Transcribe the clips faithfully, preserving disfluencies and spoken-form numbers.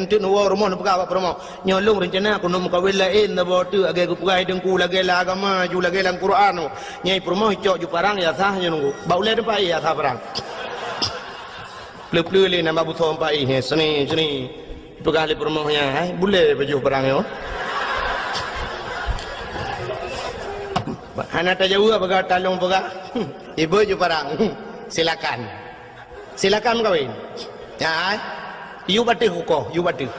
Enteuk neuwoe rumoh neupeugah bak peurumoh, "Nyoe lôn reuncana keuneuk meukawen laén saboh teuk, lagèe geupeugah Teungku, lagèe lam agama ju, lagèe lam Quran." Nyang peurumoh icok ju parang, ya sah nyoe nunggu. Bak ulèe teumpat ya sah parang. Pleu-pleu lé nambah busoe empat ih, seni, seni. Peugah lé peurumoh nyan, "Hai, bulèe pajoh parang nyoe." Hana tajaweueb, peugah talong peugah. Ibu ju parang. Silakan. Silakan meukawen. Ya, hai. Yub ateuh kukoh, yub ateuh.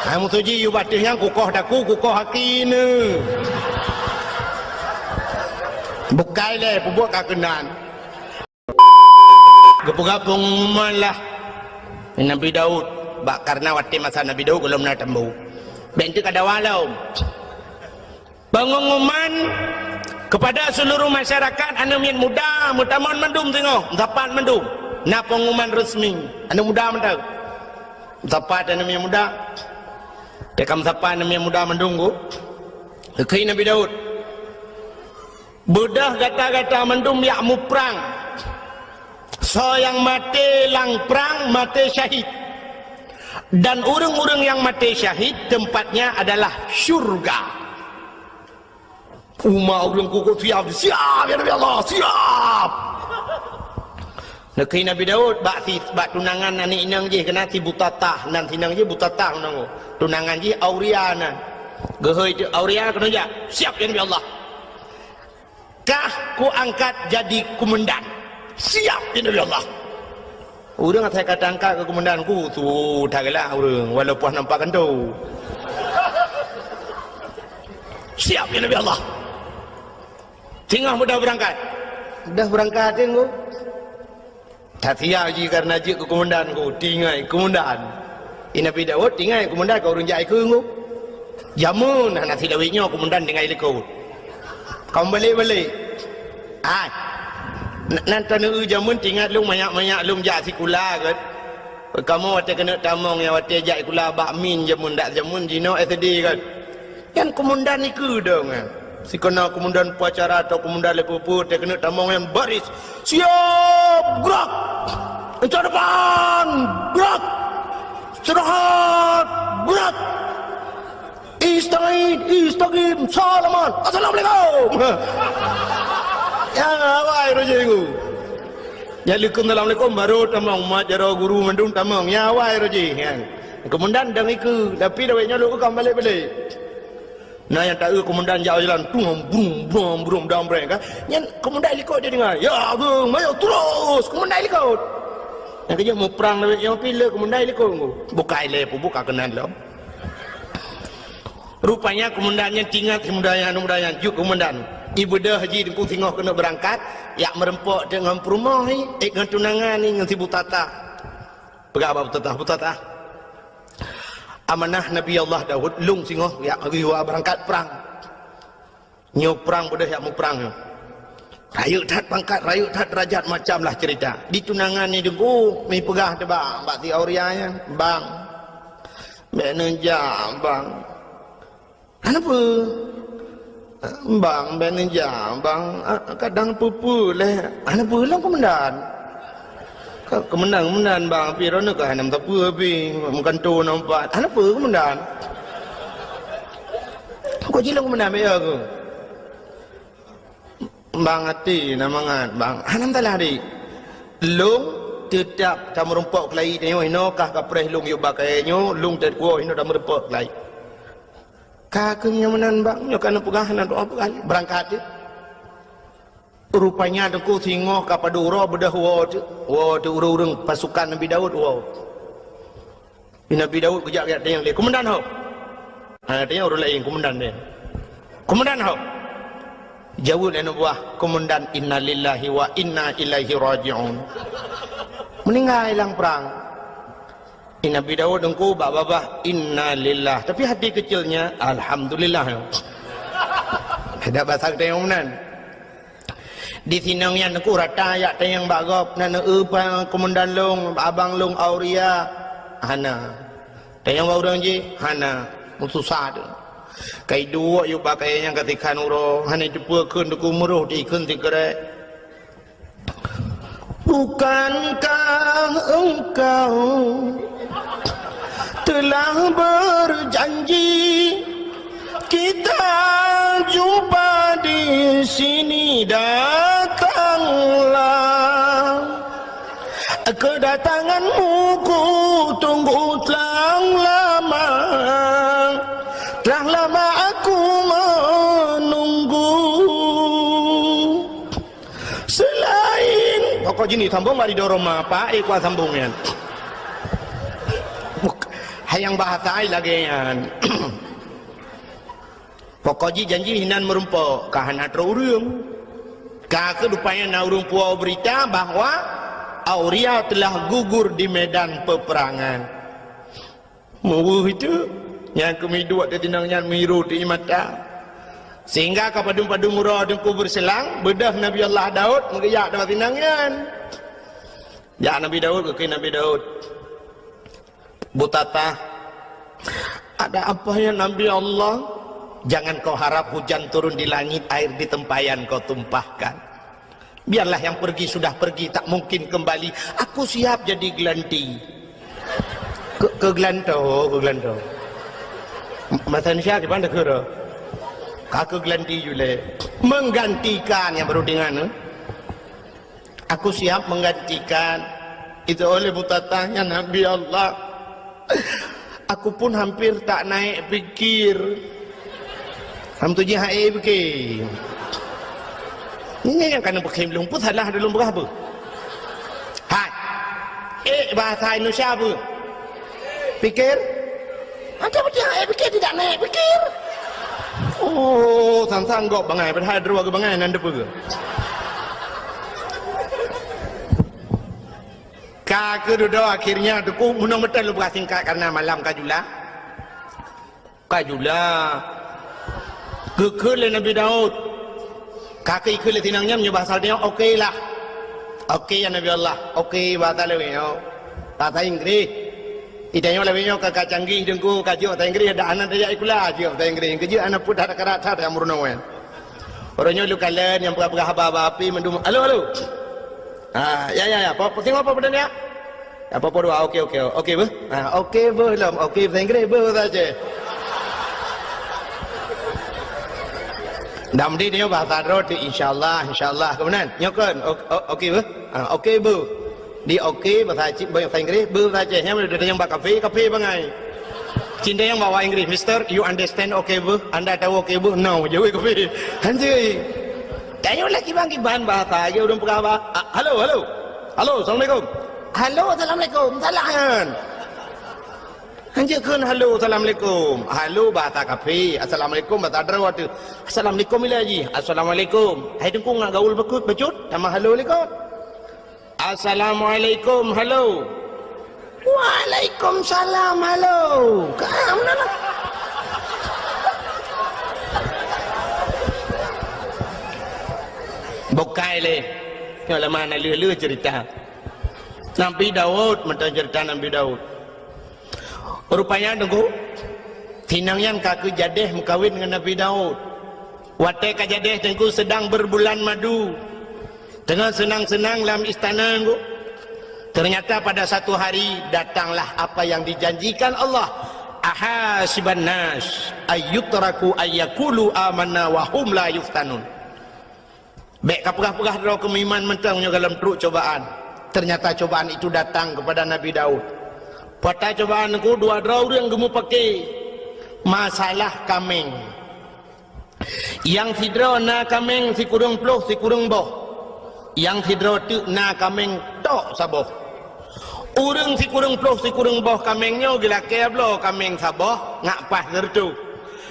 Hai, musoji yub ateuh nyang kukoh daku, kukoh aki neu. Bukai lé, peubuet ka keunan. Geupeugah peungumuman lah Nabi Daud, bak, karena watèe masa Nabi Daud gohlom na tambu. Bèk teuk ka dawa lom. Peungumuman kepada seluruh masyarakat, aneuk miet muda, meutamong mandum singoh, meusapat mandum. Na peungumuman resmi, aneuk muda mantong. Meusapat aneuk miet muda. Teuka meusapat aneuk miet muda mandum, ku. Geukheun Nabi Daud. Beudôh gata-gata mandum jak muprang. Soe nyang maté lam prang, maté syahid. Dan ureuëng-ureuëng nyang maté syahid, tempatnya adalah syurga. Umat ureuëng kukuh siap, siap, ya Nabi Allah, siap. Neukheun Nabi Daud, bak si, bak tunangan aneuk inong jih keunan si Butatah, nan si inong jih Butatah nan. Tunangan jih Auria nan. Geuhôi teuk Auria keunoe jak, siap, ya Nabi Allah. Kah kuangkat jadi komandan. Siap, ya Nabi Allah. Ureuëng asai ka tangkat keu komandan ku, su that galak ureuëng, walaupun nampak kantô. Siap, ya Nabi Allah. Singoh mudah beurangkat. Mudah beurangkat, ya, Ngku. That siap jih karena jeuet keu komandan ku, tinggai komandan. I Nabi Daud tinggai komandan ka ureuëng jak ikeue ngu. Jameun hana silawét nyoe komandan tinggai likot. Ka meubalek-balek. Ai. N-, nan taneuk jameun teuingat lôn manyak-manyak lôn jak sikula kan. Kamoe watèe keuneuk tamong nyang watèe jak sikula bak min jameun dak jameun jinoe S D kan. Nyan komandan ikeue dong nyan. Sikeuna komandan upacara atau komandan lé peue-peue teuh keuneuk tamong nyan baris. Siap, gerak! Inca depan, gerak! Istirahat, gerak! Istagid, istagim, salaman, assalamualaikum! Ya, awai roh jih ngu. Ya, alaikum, assalamualaikum, baru tamong, mat jaroe guru mandum tamong. Ya, awai roh jih, ya. Komandan dong ikeue, tapi dawet nyoe lôn ka balek-balek. Na nyang taeu komandan jak jalan, tum, brum, brum, brum, dam, breng, kan? Nyan komandan likot dia dengar. Ya, Agung, mayo terus, komandan likot. Nyang keujeuet muprang lawét nyoe pih le komandan likot ngu. Bukai lé peubuka keunan lom. Rupanya komandan nyan teuingat si muda nyan, muda nyan, jeuet komandan. Ibeudôh jih Teungku singoh keuneuk beurangkat, jak meureumpok teuk ngon peurumoh ni, eh, ngon tunangan ni, ngon si Butatah. Peugah bak Butatah, Butatah. Amanah Nabi Allah Daud, lôn singoh jak geuyue beurangkat prang. Nyoe prang beudôh jak muprang nyoe. Rayeuk that pangkat, rayeuk that derajat, macam lah cerita. Di tunangan ni Teungku, mi peugah teuh bak, bak si Auria nyan, "Bang, bèk neujak, Bang." "Hana peue. Bang, bèk neujak, Bang. Ah, kadang peue-peue lé." "Hana peue lom komandan." "Ka-, komandan, komandan, Bang, pih droeneuh ka hana meusapeue pih, meukanto na umpat." "Hana peue, komandan." "Kok jilong komandan, bèk ya keuh." "Bang, até na mangat, Bang." "Hana masalah, Dik. Lôn teutap tameurumpok keulayi tanyoe, inoe kah kapreh lôn yub bak kayèe nyoe, lôn teukuwoe inoe tameurumpok keulayi." "Ka keuh nyoe meunan, Bang, nyoe ka neupeugah, hana doa peugah, beurangkat jih." Rupanya Teungku singoh ka padub uroe beudôh woe teuk, woe teuk ureuëng-ureuëng pasukan Nabi Daud woe. Nabi Daud geujak-jak tanyong lé, "Komandan ho?" Ha, tanyong ureuëng laén, "Komandan deh." "Komandan ho?" Jaweueb lé aneuk buah, "Komandan, innalillahi wa inna ilaihi raji'un." Meuninggai lam prang. Nabi Daud Teungku bak babah, "Innalillah." Tapi hati kecilnya, "Alhamdulillah." Ada bahasa kita yang meunan. Di sinong nyan Teungku rata jak tanyong bak gob, "Na neueu pa komandan lôn, abang lôn Auria?" "Hana." "Tanyong bak ureuëng jih?" "Hana." Meususah teuk. Ka iduek yub bak kayèe nyang ka sikhan uroe, hana iteupeue kheun Teungku, meuroh di kheun sikrek. "Bukankah engkau Telah berjanji kita jumpa di sini, datanglah. Kedatanganmu ku tunggu telah lama, telah lama aku menunggu. Selain pokok jih ni sambung bak ridho Roma, Pak, eh, kuat sambung nyan. Hai nyang bahasa ai lagèe nyan. Pokok jih janji hinan meurumpok, ka hana trok ureueng. Ka keuh rupanya na ureueng puwoe beurita bahwa Auria telah gugur di medan peperangan. Meuweuh itu, nyang keumiduek di tinong nyan miru di mata. Sehingga ka padum-padum uroe Teungku beureuselang, beudôh Nabi Allah Daud meugeujak di tinong nyan. Jak Nabi Daud, geukheun Nabi Daud, "Butatah, ada apa ya Nabi Allah? Jangan kau harap hujan turun di langit, air di tempayan kau tumpahkan. Biarlah yang pergi sudah pergi, tak mungkin kembali. Aku siap jadi gelanti." Keu-, keugelanto, keugelanto. Bahasa Indonesia gimana, keu? Ka keugelanti jule. Menggantikan nyang baru dengan, eh? Aku siap menggantikan. Itu oleh Butatah nyan, Nabi Allah. Aku pun hampir tak naik pikir. Ham tu jih hai pikir. Ini yang kana pikir lôn pun salah dalam berapa? Hai. Eh, bahasa Indonesia apa? Pikir? Ada betul hai pikir tidak naik pikir. Oh, sang-sang gok bangai, padahal dua ke bangai nan depan ke. Ka keududoe akhirnya Teungku, meunong meuteun lôn peugah singkat karena malam ka jula. Ka jula. Geukheun lé Nabi Daud. Ka keuh ikheun lé tinong nyan meunyoe bahasa nyoe, "Oke lah." Oke ya Nabi Allah. Oke bahasa lawét nyoe. Bahasa Inggris. Di tanyoe lawét nyoe ka, ka canggih Teungku, ka jeuet bahasa Inggris, dak hana tajak sikula, jeuet bahasa Inggris. Keujeuet hana peudah karat that nyang meurunoe nyan. Uroe nyoe lôn kalon nyang peugah-peugah haba-haba api mandum, "Halo, halo." Ha, ya, ya, ya. Po, po, singoh po, po, ya. Ya, po, po, dua. Oke, oke. Oke, beuh. Ha, oke, beuh lom. Oke, bahasa Inggris, beuh, bahasa Aceh. Dam di nyoe bahasa droe tu, insyaallah, insyaallah. Kemudian, nyoe kan, o-, o-, oke, beuh. Ha, oke, beuh. Di oke, bahasa Aceh, bahasa Inggris, beuh, bahasa Aceh. Nyang udah datang bak kafe, kafe bangai. Cinta yang bawa Inggris, "Mister, you understand oke, beuh? Anda tahu oke, beuh?" "No," jaweueb kafe. Hanjeuet. Tanyoe lagi bang kiban bahasa, lagi ureueng peugah bah. Ah, halo, halo. Halo, assalamualaikum. Halo, assalamualaikum. Salah nyan. Hanjeuet kheun halo, assalamualaikum. Halo bahasa kafe, assalamualaikum bahasa droe tu. Assalamualaikum ila ji. Assalamualaikum. Hai Teungku ngat gaul beukut, becut, sama halo likot. Assalamualaikum, halo. Waalaikumsalam, halo. Ka, meunan lah. Bukai lé. Nyoe lama na leuh-leuh cerita. Nabi Daud, mantong cerita Nabi Daud. Rupanya, Teungku, tinong nyan ka keuh jadeh meukawen ngon Nabi Daud. Watée ka jadeh, Teungku, sedang berbulan madu. Teungoh seunang-seunang lam istana, Teungku. Ternyata pada satu hari datanglah apa yang dijanjikan Allah. "Ahasiban nas ayyutraku ayyakulu amanna wa hum la yuftanun." Bék kapeugah-peugah droe keu meuiman mantong nyoe goh lom trok cobaan. Ternyata cobaan itu datang kepada Nabi Daud. Peue cobaan, Teungku? Dua droe ureueng geumeupaké masalah kaméng. Nyang sidroe na kaméng sikureueng ploh sikureueng boh. Nyang sidroe teuk na kaméng tok saboh. Ureueng sikureueng ploh sikureueng boh kaméng nyoe geulakée bloe kaméng saboh ngat paih sireutôh.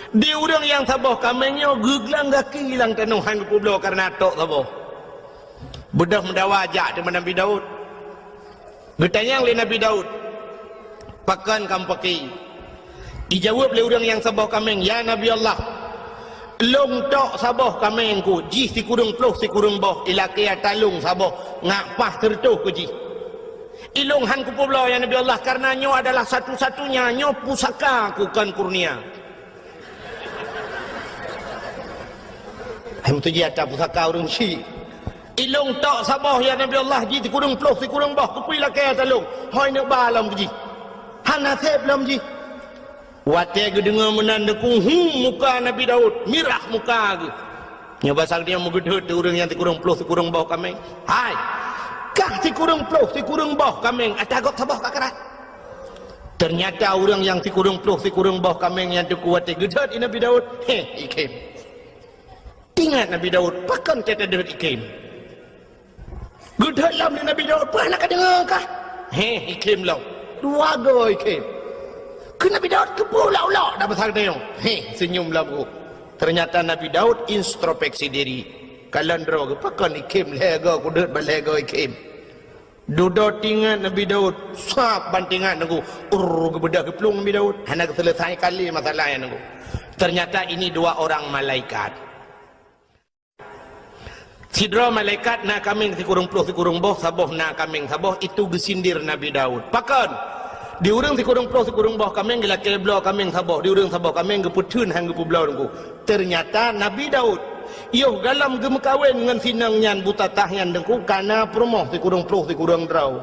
Di ureueng nyang saboh kaméng nyoe geuglang gaki lam tanoh hán geupeubloe kareuna tok saboh. Beudôh meudawa jak teuma Nabi Daud. Geutanyong lé Nabi Daud, "Pakon kamoe paké?" Ijaweueb lé ureueng nyang saboh kaméng, "Ya Nabi Allah, lôn tok saboh kaméng ku, jih sikureueng ploh sikureueng boh, ilakée ata lôn saboh, ngat paih sireutôh ku jih. Ilôn hán kupeubloe, ya Nabi Allah, kareuna nyoe adalah satu-satunya, nyoe pusaka ku kon kurnia." Hai meutuji ata pusaka ureueng syik. "Ilôn tok saboh, ya Nabi Allah, jih sikureueng ploh sikureueng boh, keupeue ilakée ata lôn? Hôi neuk ba lom keu jih." Hana sép lom jih. Watée geudeungoe meunan Teungku, hu, muka Nabi Daud, mirah muka geuh. Nyoe basa geutanyoe meugeudeuet ureuëng nyang sikureueng ploh sikureueng boh kaméng. Hai, kah sikureueng ploh sikureueng boh kaméng, ata gob saboh ka karat. Teunyata ureuëng nyang sikureueng ploh sikureueng boh kaméng nyan Teungku watée geudeuet i Nabi Daud, heh, ikhém. Teuingat Nabi Daud, pakon teuh tadeuet ikhém. Geudeuet lom lé Nabi Daud, peue hana kadeungoe kah? Heh, ikhém lom. Dua goe ikhém. Keu Nabi Daud keupeue ulok-ulok dak basa geutanyoe? Heh, seunyum lom geuh. Teunyata Nabi Daud introspeksi diri. Kalon droe geuh, pakon ikhém lhée goe, kudeuet ban lhée goe ikhém. Dudoe teuingat Nabi Daud, sab ban teuingat Teungku. Urr, geubeudôh geuplueng Nabi Daud. Hana geuseuleusai kali masalah nyan Teungku. Teunyata ini dua orang malaikat. Sidroe malaikat na kaméng sikureueng ploh sikureueng boh, saboh na kaméng saboh, itu geusindir Nabi Daud. Pakon? Di ureuëng sikureueng ploh sikureueng boh kaméng geulakée bloe kaméng saboh, di ureuëng saboh kaméng geupeutheun han geupeubloe Teungku. Teunyata Nabi Daud, yoh galom geumeukawen ngon si inong nyan buta tah nyan Teungku, kana peurumoh sikureueng ploh sikureueng droe.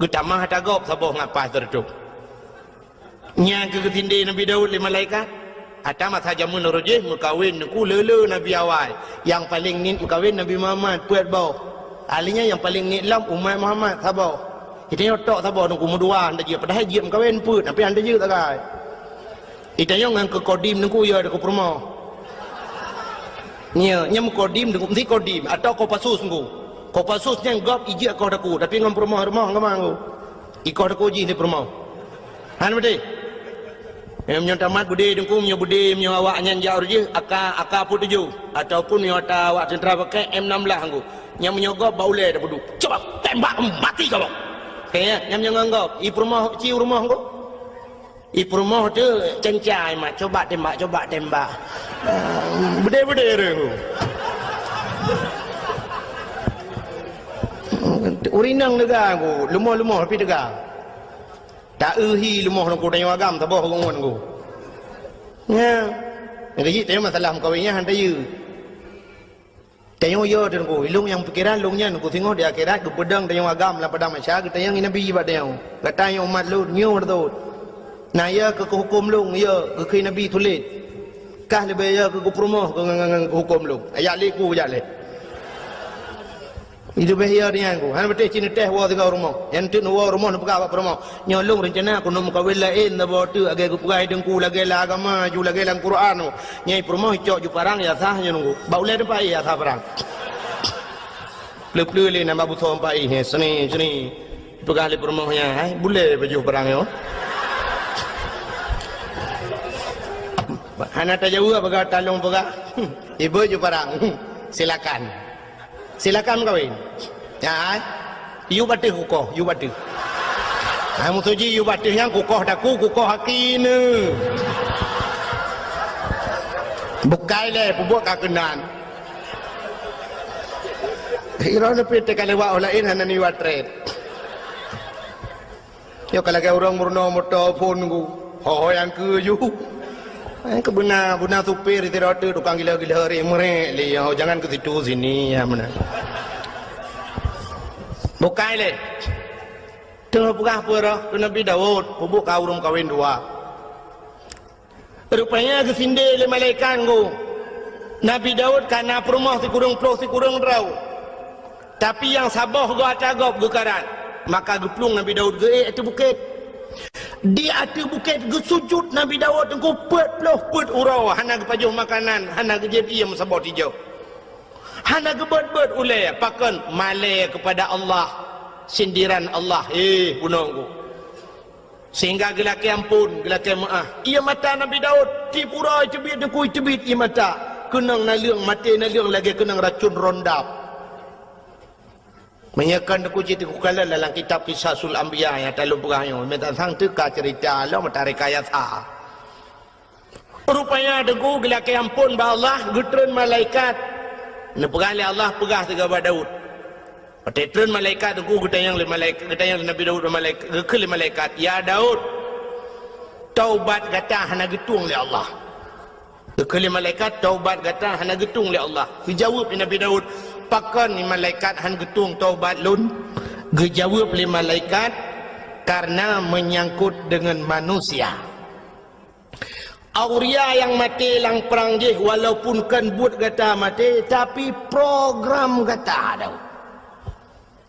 Geutamah ata gob saboh ngat paih sireutôh. Nyan keuh geusindé Nabi Daud lé malaikat. Ata masa jameun uroe jih meukawen Teungku le-le nabi awai. Nyang paleng niet meukawen Nabi Muhammad, peuet boh. Ahli nyan nyang paleng niet lom umat Muhammad, saboh. Geutanyoe tok saboh Teungku, meudua han tajeuet, padahai jeuet meukawen peuet, tapi han tajeuet sagai. Geutanyoe ngon keu kodim Teungku, ya, keu peurumoh. Nyo, nyo meukodim Teungku, meusti kodim atau Kopassus Teungku. Kopassus nyan gob ijeuet koh Teungku, tapi ngon peurumoh-rumoh ngon Teungku. Ikoh Teungku jih di peurumoh. Han beutôi? Meunyoe tamat beudé Teungku, meunyoe beudé, meunyoe awak nyan jak uroe jih, AK, AK peuet tujoh, ataupun meunyoe ata awak teuntra pakai M enam belas Teungku. Nyan meunyoe gob bak ulée tapeuduek. Coba tembak mati kau. Oke, ya, nyan meunyoe ngon gob, i peurumoh, ci peurumoh Teungku. I peurumoh teuh cencai mat, coba tembak, coba tembak. Ah, beudé-beudé ureuëng. Ureuëng inong teuga Teungku, leumoh-leumoh pih teuga. Ta-eu hi leumoh Teungku, tanyoe agam saboh ureuëng ngon Teungku. Nya. Nyang keuh jih tanyoe masalah meukawen nyan han tayue. Tanyoe yo Teungku, ilong nyang pikeran lôn nyan Teungku, singoh di akhirat geupeudong tanyoe agam lam padang mahsyar, geutanyong i Nabi bak tanyoe, "Gata nyoe umat lôn, nyoe beutôi. Na yo keu huköm lôn, yo keu Nabi tuléh. Kah leubeh yo keu peurumoh keu ngon, ngon, ngon huköm lôn." Ayat lé ku jak lé. Itu leubeh yo nyan Teungku. Hana beutôi cit neuteh woe sigoe rumoh. Nyang teuk neuwoe rumoh neupeugah bak peurumoh, "Nyoe lôn reuncana keuneuk meukawen laén saboh teuk lagée geupeugai Teungku, lagée lam agama, ju lagée lam Quran." Nyang i peurumoh icok ju parang ya sah nyoe Teungku. Bak ulée teumpat ya sah parang. Pleu-pleu lé nambah busoe empat ih, seni, seni. Peugah lé peurumoh nyan, "Hai, bulée pajoh parang nyoe." Hana tajaweueb peugah talong peugah. Ibu ju parang. Silakan. Silakan meukawen. Ya, hai. Yub ateueh kukoh, yub ateueh. Hai, musoji yub ateueh nyang kukoh daku, kukoh aki neu. Bukai lé, peubuet ka keunan. Droeneuh pih teuka lewat óh laén hana niwa treb. Nyoe ka lagée ureuëng meurunoe moto phon Teungku. Ho-ho nyang keu ju. Nyang keu beuna, beuna supir sidroe teuk tukang gila-gila ré meurek lé, "Oh, jangan ke situ, sini," ya meunan. Bukai lé. Teungoh peugah peue roh keu Nabi Daud, peubuet ka ureuëng kawen dua. Rupanya geusindé lé malaikat Teungku. Nabi Daud ka na peurumoh sikureueng ploh sikureueng droe. Tapi nyang saboh goe ata gob geukarat. Maka geuplueng Nabi Daud geuék ateueh bukét. Di ateueh bukét geusujut Nabi Daud Teungku peuet ploh peuet uroe, hana geupajoh makanan, hana geujieb ié meusaboh tijoh. Hana geubeuet-beuet ulée, pakon malée keupada Allah, sindiran Allah, eh, bunoe Teungku. Sehingga geulakée amphon, geulakée meuáh. Ié mata Nabi Daud, tiep uroe iteubiet Teungku, iteubiet ié mata. Keunong naleueng, maté naleueng lagée keunong racun rondap. Meunyoe kon Teungku cit Teungku kalon dalam kitab Qisasul Anbiya nyang ka lôn peugah nyoe, meutatang teuka ceurita lom meutareka yasa. Rupanya Teungku geulakée amphon bak Allah, geutreun malaikat. Neupeugah lé Allah, peugah sigoe bak Daud. Watée treun malaikat Teungku geutanyong lé malaikat, geutanyong lé Nabi Daud bak malaikat, geukheun lé malaikat, "Ya Daud, taubat gata hana geutueng lé Allah." Geukheun lé malaikat, "Taubat gata hana geutueng lé Allah." Geujaweueb lé Nabi Daud, "Pakon ni malaikat han geutueng taubat lôn?" Geujaweueb lé malaikat, Karena menyangkut dengan manusia. Auria nyang maté lam prang jih, walaupun kon buet gata maté, tapi program gata daun.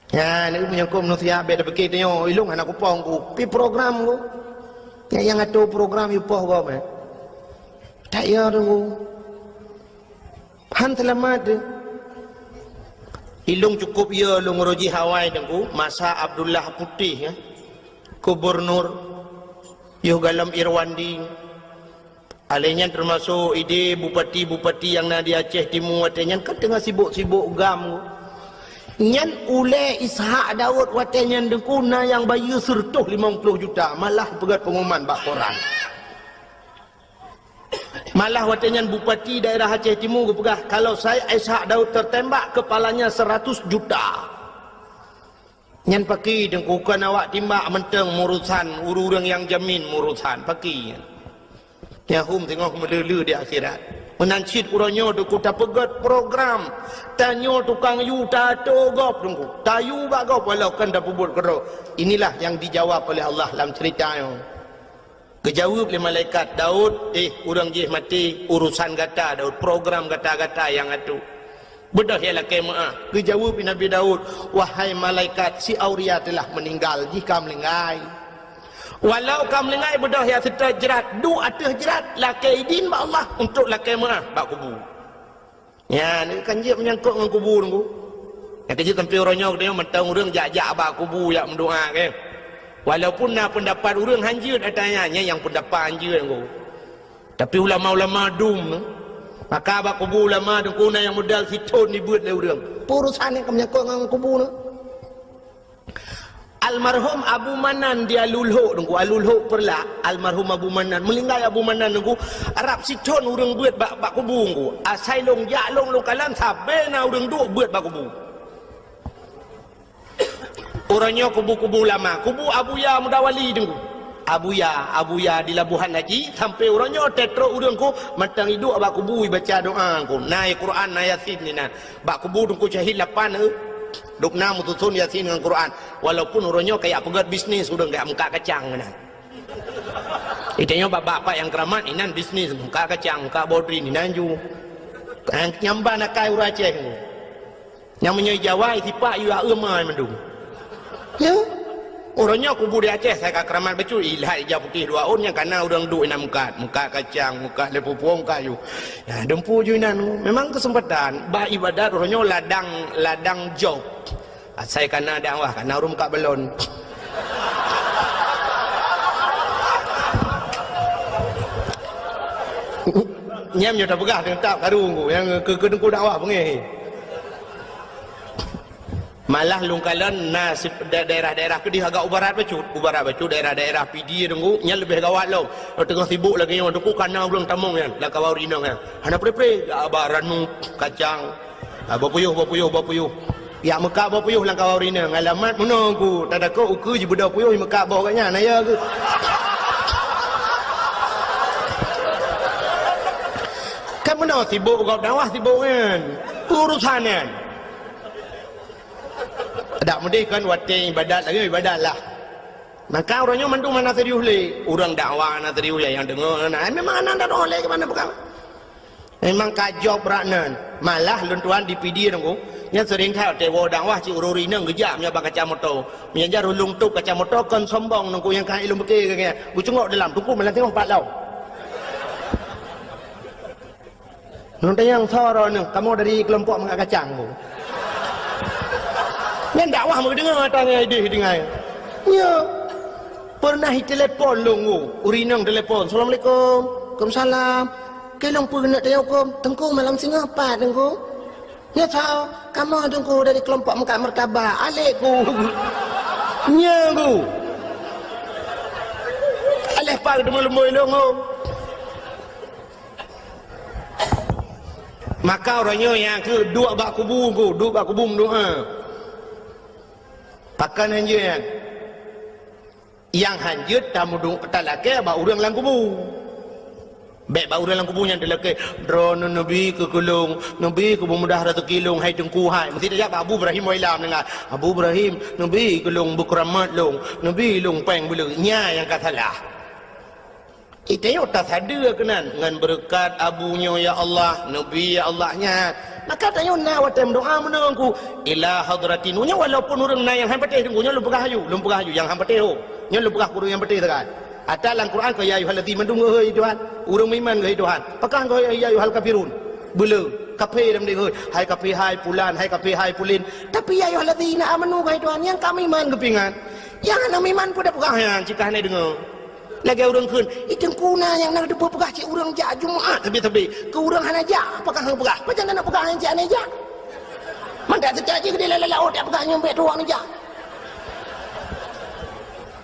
Nyan, meunyoe keu manusia, bèk tapike tanyoe, ilong hana kupoh ku, pi program ku. Nyang, nyang atur program yue poh gob, eh. Tak ya, Teungku. Han seulamat, eh. Ilong cukup ya, lôn uroe jih awai, Teungku, masa Abdullah Putih, eh. Gubernur, yoh galom Irwandi. Alèh nyan teumasok idéh bupati-bupati nyang na di Aceh Timu watèe nyan kan teungoh sibok-sibok gam. Nyan ulèe Ishak Daud watèe nyan Teungku na nyang bayeue seureutôh limong ploh juta, malah peugöt pengumuman bak koran. Malah watèe nyan bupati daerah Aceh Timu geupeugah, kalau Said Ishak Daud tertembak, kepalanya seratus juta. Nyan pakri Teungku, kon awak timbak mantong meurusan, ureueng nyang jamin meurusan, pakri nyan. Nyang hom teungoh meuleu-leu di akhirat. Meunan cit uroe nyoe Teungku tapeugöt program. Tanyoe tukang yue tato gob Teungku. Tayue bak gob walau kon tapeubuet keudroe. Inilah yang dijawab oleh Allah lam cerita nyoe. Geujaweueb lé malaikat, "Daud, eh, ureueng jih maté, urusan gata, Daud, program gata-gata nyang atur. Beudôh ya lakèe meu'ah." Geujaweueb lé Nabi Daud, "Wahai malaikat, si Auria telah meninggal, jih ka meuninggai. Walau ka meuninggai, beudôh ya seutôt jrat, duek ateueh jrat, lakèe idin bak Allah untuk lakèe meu'ah bak kubu." Nyan, kan jeuet meunyangkot ngon kubu Teungku. Nyang keujeuet sampoe uroe nyoe geutanyoe mantong ureueng jak-jak bak kubu jak meudoa, kan. Walaupun na peundapat ureueng hanjeuet ata nyan, nyan nyang peundapat hanjeuet Teungku. Tapi ulama-ulama dum, maka bak kubu ulama Teungku na nyang modal sithon jibeuet lé ureueng. Peue urusan nyang ka meunyangkot ngon kubu nyoe? Almarhum Abu Manan di Alulhok Teungku, Alulhok Peureulak, almarhum Abu Manan, meuninggai Abu Manan Teungku, rab sithon ureueng beuet bak, bak kubu Teungku. Asai lôn jak lôn, lôn kalon sabe na ureueng duek beuet bak kubu. Uroe nyoe kubu-kubu lama, kubu Abuya Muda Wali Teungku. Abuya, Abuya di Labuhan Haji, sampoe uroe nyoe teutrok ureueng Teungku, mantong iduek bak kubu ibaca doa Teungku. Na Quran, na Yasin di nan. Bak kubu Teungku Syahid lapan, eh. Dum na meususon Yasin ngon Quran. Walaupun uroe nyoe kajak peugöt bisnis ureueng kajak meukat kacang meunan. Itanyoe bak bapak nyang keuramat inan bisnis, meukat kacang, meukat bodrin inan ju. Nyang ban akai ureueng Aceh. Nyang meunyoe Jawa sipak yue aeum ai mandum. Ya. Uroe nyoe kubu di Aceh sai ka keuramat bacut, ilat ija putéh dua ôn nyang kana ureueng duek inan meukat, meukat kacang, meukat lé pupuong kayu. Nah, dumpu ju inan. Memang keuseumpatan bak ibadat uroe nyoe ladang, ladang job. Asai kana dakwah, kana ureueng meukat balon. Nyan nyoe tapeugah teutap karu nyang keu, keu Teungku dakwah beungéh. Malah lôn kalon na si-, da-, daerah-daerah keudéh agak u barat bacut. U barat bacut daerah-daerah Pidie Teungku, nyan leubeh gawat lom. Teungoh sibok lagèe nyoe, Teungku kana ureueng tamong nyan, lam kawan ureueng inong nyan. Hana pre-pre, ya, ba ranup, kacang. Ah, boh puyôh, boh puyôh, boh puyôh. Ya, meukat boh puyôh lam kawan ureueng inong. Alamat meunoe Teungku, tadakot ukeue jibeudôh puyôh, meukat boh gobnyan, na ya keuh. Kan meunoe sibok gob dakwah sibok nyan. Urusan nyan. Dak meudeh kan watèe ibadat lagèe ibadat lah. Maka uroe nyoe mandum hana serius lé. Ureueng dakwah hana serius lé, nyang deungö hana. Ai memang hana deungö lé keumanö peugah. Memang ka jok brat nyan. Malah lôn tuan di Pidie Teungku, nyan seuring that watèe woe dakwah cit ureueng inong geujak meunyoe bak kaca moto. Meunyoe jar ulôn tôp kaca moto kon sombong Teungku nyang ka ilôn beuke keu nyan. Geucungok dalam Teungku malam singoh pat lom. Ngon tanyong soe droeneuh, kamoe dari keulompok meukat kacang, Bu. Nyan dakwah meudeungoe ata ngon idéh deungai. Nyo. Peureunah itelepon lôn, Bu. Ureueng inong telepon, "Assalamualaikum." "Waalaikumsalam." "Keu lôn peue keuneuk tanyong huköm?" "Teungku, malam singoh pat, Teungku." "Nyo soe?" "Kamoe, Teungku, dari keulompok meukat martabak." "Alek, Ku." Nyo, Ku. Alek pat teuma leumboi lôn, Bu. Maka uroe nyoe nyang keu duek bak kubu Teungku, duek bak kubu meudoa. Pakon hanjeuet nyan? Nyang hanjeuet tameudu-, talakèe bak ureueng lam kubu. Bèk bak ureueng lam kubu nyan teulakèe, "Droeneuh neubi keu keu lôn, neubi keu beumudah raseuki lôn, hai Teungku hai." Meusti tajak bak Abu Ibrahim Wailam deungon, "Abu Ibrahim, neubi keu lôn, beukeramat lôn, neubi lôn péng beuleueh." Nyan nyang ka salah. Itanyoe tasadeue keunan, "Ngon beureukat abu nyoe ya Allah, neubi ya Allah," nyan. Maka tanyoe na watèe meudoa meunan ku, "Ila hadratin." Nyoe walaupun ureueng na nyang han patéh, nyoe lôn peugah aju, lôn peugah aju nyang han patéh ho. Nyoe lôn peugah keu ureueng nyang patéh sagai. Ata lam Quran ka, "Ya ayyuhallazina," mandum, "Hei Tuhan." Ureueng meuiman, "Hei Tuhan." Pakon ka, "Ya ayyuhal kafirun." Beuleueh, kafé lam deh, "Hei, hai kafé, hai pulan, hai kafé, hai pulin." Tapi, "Ya ayyuhallazina amanu," hai Tuhan, nyang ka meuiman geupeuingat. Nyang hana meuiman peue tapeugah nyan, cit ka hana deungoe. Lagèe ureueng kheun, "Ih, Teungku, na nyang na teupeue peugah cit ureueng jak Jumat sabe-sabe. Keu ureueng hana jak, pakon han peugah? Pajan na peugah nyang cit hana jak?" Mangat teucak jih keudéh lam laôt, jak peugah nyoe bèk tuwoe neujak.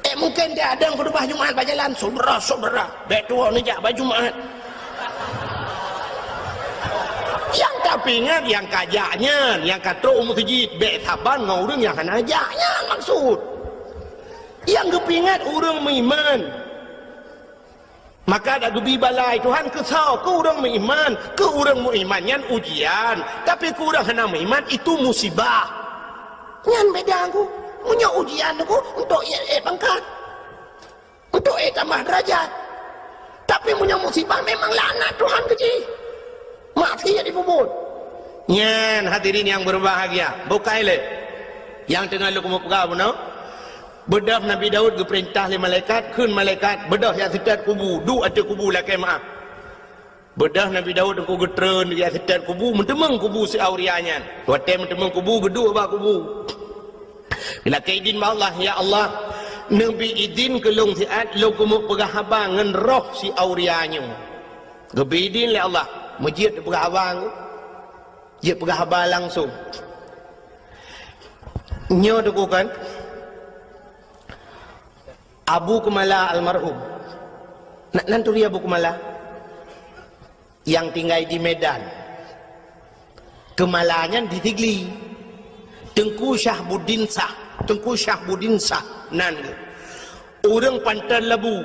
Eh, mungken di adang khutubah Jumat bak jalan, "Syedara-syedara, bèk tuwoe neujak bak Jumat." Nyang tapeuingat nyang ka jak nyan, nyang ka trôk u meuseujid, bèk saban ngon ureueng nyang hana jak nyan maksud. Nyang geupeuingat ureueng meuiman. Maka dak geubi bala lé Tuhan keu soe? Keu ureueng meuiman. Keu ureueng meuiman nyan ujian, tapi keu ureueng hana meuiman itu musibah. Nyan beda ku. Meunyoe ujian ku untuk ék, ék pangkat, untuk ék tamah deurajat. Tapi meunyoe musibah memang laknat Tuhan keu jih. Maksiat jipeubuet. Nyan hadirin nyang berbahagia, bukai lé nyang teungoh lôn keumeung peugah bunoe. Beudôh Nabi Daud geupeurintah lé malaikat, kheun malaikat, "Beudôh jak seutôt kubu, duek ateueh kubu lakèe meu'ah." Beudôh Nabi Daud teungku geutreun jak seutôt kubu, meuteumeung kubu si Auria nyan. Watèe meuteumeung kubu, geuduek bak kubu. Geulakèe idin bak Allah, "Ya Allah, neubi idin keu lôn siat lôn keumeung peugah haba ngon roh si Auria nyoe." Geubi idin lé Allah, meujeuet peugah haba, jeuet peugah haba langsung. Nyoe teungku kan, Abu Keumala almarhum. Na, nan turi Abu Keumala? Nyang tinggai di Medan. Keumala nyan di Sigli. Teungku Syahbuddin Syah. Teungku Syahbuddin Syah nan geuh. Ureueng Panton Labu.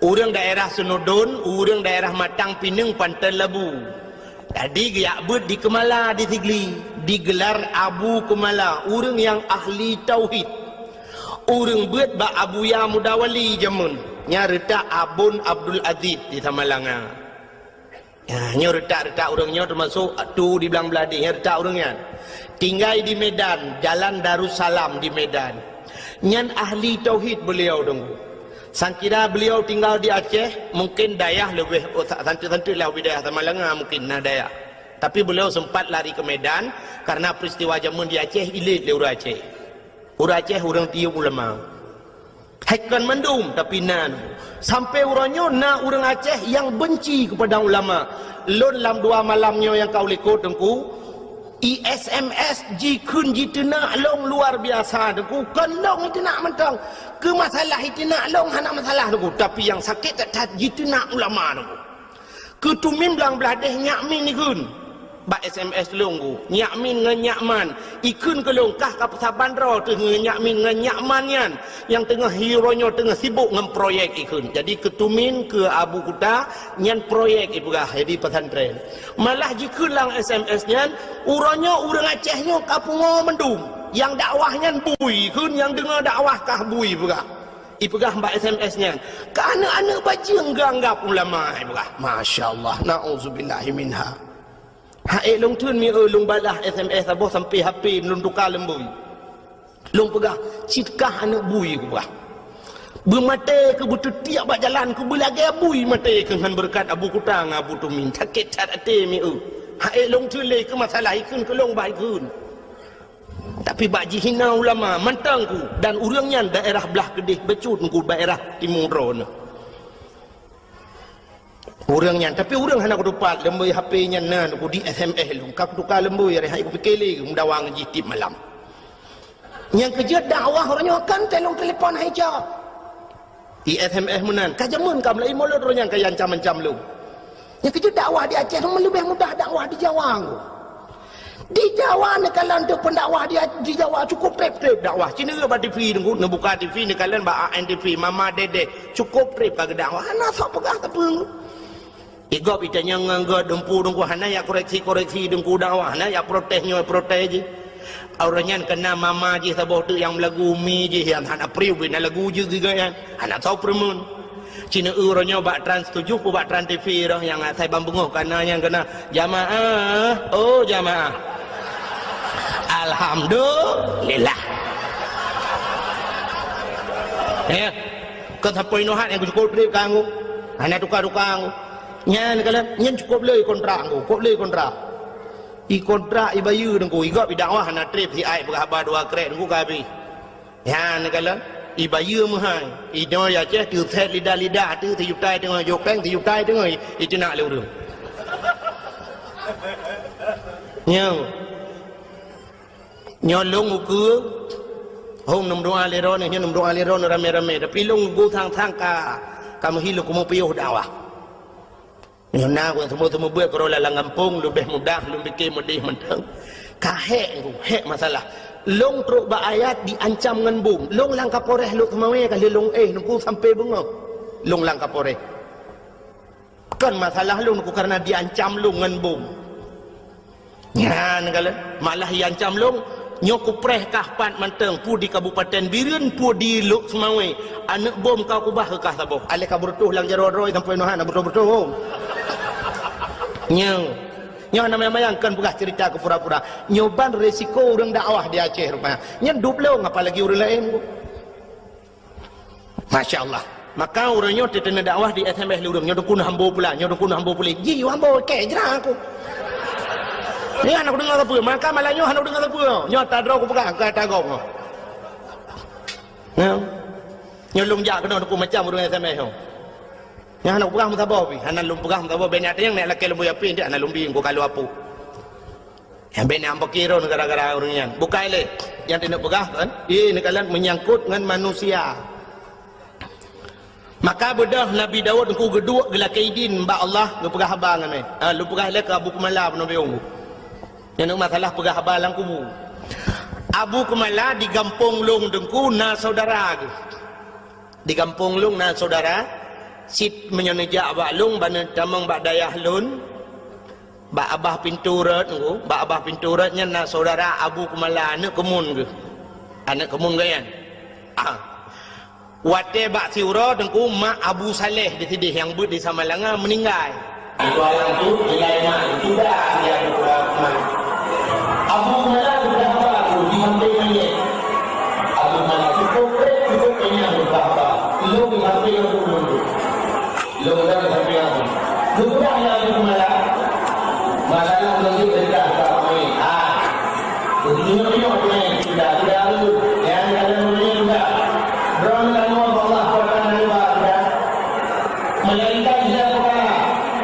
Ureueng daerah Seunudon, ureueng daerah Matang Pineung, Panton Labu. Jadi geujak beuet di Keumala di Sigli, digelar Abu Keumala, ureueng nyang ahli tauhid. Ureueng beuet bak Abuya Mudawali jameun, nyang reutak Abon Abdul Aziz di Samalanga. Ya, nyoe reutak-reutak ureueng nyoe teumasok tu di Blang Bladeh, nyoe reutak ureueng nyan. Tinggai di Medan, Jalan Darussalam di Medan. Nyan ahli tauhid beliau teungku. Sangkira beliau tinggal di Aceh, mungkin dayah leubeh, oh, sa-, santeut-santeut lah ubé dayah Samalanga mungkin na dayah. Tapi beliau sempat lari ke Medan karena peristiwa jameun di Aceh ilét lé ureueng Aceh. Ureueng Aceh ureueng tiyeub ulama. Hai kon mandum, tapi na. Sampai uroe nyoe na ureueng Aceh nyang benci kepada ulama. Lôn lam dua malam nyoe nyang ka u likot teungku, i S M S jikheun jiteunak lôn luar biasa teungku. Kon lôn jiteunak mantong. Keu masalah jiteunak lôn hana masalah teungku, tapi nyang sakét that-that jiteunak ulama teungku. Keu Tumin Blang Bladeh Nyak Min ikheun bak S M S lôn ku. Nyak Min ngon Nyak Man ikheun keu lôn, kah ka peusaban droe teuh ngon Nyak Min ngon Nyak Man nyan nyang teungoh hi uroe nyoe teungoh sibok ngon proyek ikheun. Jadi keu Tumin, keu Abu Kuta nyan proyek ipeugah jadi pesantren. Malah jikheun lam S M S nyan, uroe nyoe ureueng Aceh nyoe ka pungo mandum. Nyang dakwah nyan bui ikheun, nyang deungoe dakwah kah bui peugah. Ipeugah bak S M S nyan, "Keu aneuk-aneuk bajeueng geuanggab ulama," ipeugah. Masya Allah, na'udzubillahi minha. Hai lôn theun mi, eh, lôn balah S M S saboh sampai H P lôn tuka leumbui. Lôn peugah, "Cit kah aneuk bui," kupeugah. "Beumaté keu beuteutiek bak jalan keu beulagèe bui maté keu ngon beureukat Abu Kuta ngon Abu Tumin. Sakét that até mi, eh." Hai lôn theun lé keu masalah ikheun keu lôn bah ikheun. Tapi bak jihina ulama mantong ku, dan ureueng nyan daerah blah keudeh bacut ku, daerah timu droeneuh. Ureueng nyan, tapi ureueng hana kutupat, leumbui H P nyan na ku di S M S lôn, ka kutuka leumbui, hari hai kupike lé meudawa ngon jih tiep malam. Nyang keujeuet dakwah uroe nyoe kan telong telepon hai jawab. Di S M S meunan, ka jameun ka meulaie mulod droe nyan ka ancam-ancam lôn. Nyang keujeuet dakwah di Aceh meuleubieh mudah dakwah di Jawa nyoe. Di Jawa neukalon teuh pendakwah di, di Jawa cukup treb-treb dakwah. Ci neureuek bak T V teungku, neubuka T V neukalon bak A N T V, Mama Dedeh, cukup treb ka geudakwah. Hana sok peugah sapeue. Di gob itanyong ngon gob dumpu dengku hana yak koreksi-koreksi dengku dakwah, hana yak protes nyoe protes jih. Ureuëng nyan kena mama jih saboh teuk nyang meulagu mi jih nyang hana priu bina lagu jih giga nyan. Hana tau peureumeun. Cina ureuëng nyoe bak Trans tujuh pu bak Trans T V roh nyang asai ban beungoh kana nyang kena jamaah, oh jamaah. Alhamdulillah. Ya. Kan sampai nohat yang cukup trip kanggo. Hana tukar-tukar. Nyan kalau nyan cukup le kontrak ngku, cukup le kontrak. I kontrak i bayeue dengku, i gob i dakwah hana trip si ai peugah haba dua krek dengku ka habéh. Nyan kalau i bayeue meuhai, i donya Aceh tu set lidah-lidah tu sejuta teungoh jopeng sejuta teungoh i teunak le ureuëng. Nyoe. Nyoe lôn ukeue, hom neumeudoa lé droeneuh, nyoe neumeudoa lé droeneuh ramé-ramé. Tapi lôn ukeue sang-sang ka, ka meuhi lôn keumeung piôh dakwah. Nyoe na ureuëng seumeubeuet-seumeubeuet keudroe lam gampông, leubeh mudah lôn pike meudeh mantong. Ka hék ngku, hék masalah. Lôn trok bak ayat diancam ngon bom. Lôn lam Kapolres Lhokseumawe ka lheueh lôn éh nungku sampai beungoh. Lôn lam Kapolres. Kon masalah lôn ku kareuna diancam lôn ngon bom. Nyan kalon, malah iancam lôn, nyoe kupreh kah pat mantong, peue di Kabupaten Bireuen, peue di Lhokseumawe. Aneuëk bom ka kubah keu kah saboh. Aléh ka beureutoh lam jaroe droe sampoe nyoe hana beureutoh-beureutoh bom. Nyoe, nyoe hana mayang-mayang kon peugah ceurita keu pura-pura. Nyoe ban resiko ureuëng dakwah di Aceh rupanya. Nyan dub lôn apalagi ureuëng laén. Masya Allah. Maka ureuëng nyoe teuteuna dakwah di S M S lé ureuëng nyoe dukun hambo pula, nyoe dukun hambo pula. Ji hambo kek jera aku. Nyoe hana kudeungoe sapeue, maka malam nyoe hana kudeungoe sapeue. Nyoe tadroe kupeugah, ka tagong. Nyoe. Nyoe lôn jak keunoe dukun macam ureuëng S M S nyoe. Nyoe hana kupeugah meusaboh pih, hana lôn peugah meusaboh, bèk nyan nyang nèk lakèe lôn buya pih, hana lôn bi, ku kalu apu. Nyang bèk nyang peukiron gara-gara ureuëng nyan. Bukai lé nyang teuneuk peugah kan? Ié neukalon meunyangkot ngon manusia. Maka beudôh Nabi Daud engku geuduek geulakée idin bak Allah geupeugah haba ngon mé. Ha, lôn peugah lé keu Abu Kumala peunoh biong. Nyan masalah peugah haba lam kubu. Abu Kumala di gampông lôn teungku na saudara geuh. Di gampông lôn na saudara, cit meunyoe neujak bak lôn, ban neutamong bak dayah lôn, bak abah pintoe rot ngku, bak abah pintoe rot nyan na saudara Abu Kumala, aneuëk keumun geuh. Aneuëk keumun geuh nyan. Ah. Watée bak siuroe teungku mak Abu Saleh di sideh nyang beuet di Samalanga meuninggai. Itu alam tu, nilai mak itu dah dia berubah. Abu Kumala berubah tu di samping mayat. Abu Kumala cukup berat, cukup kenyang berubah. Lu di samping aku dulu. Lu dah di samping aku. Lu dah ya Abu Kumala. Masalah menunjuk dekat tak ramai. Ah. Tunjuk-tunjuk tu main. Sudah, sudah tu. Yang dalam dunia sudah. Drone kamu Allah kuatkan dari bawah sudah. Melainkan dia bukan.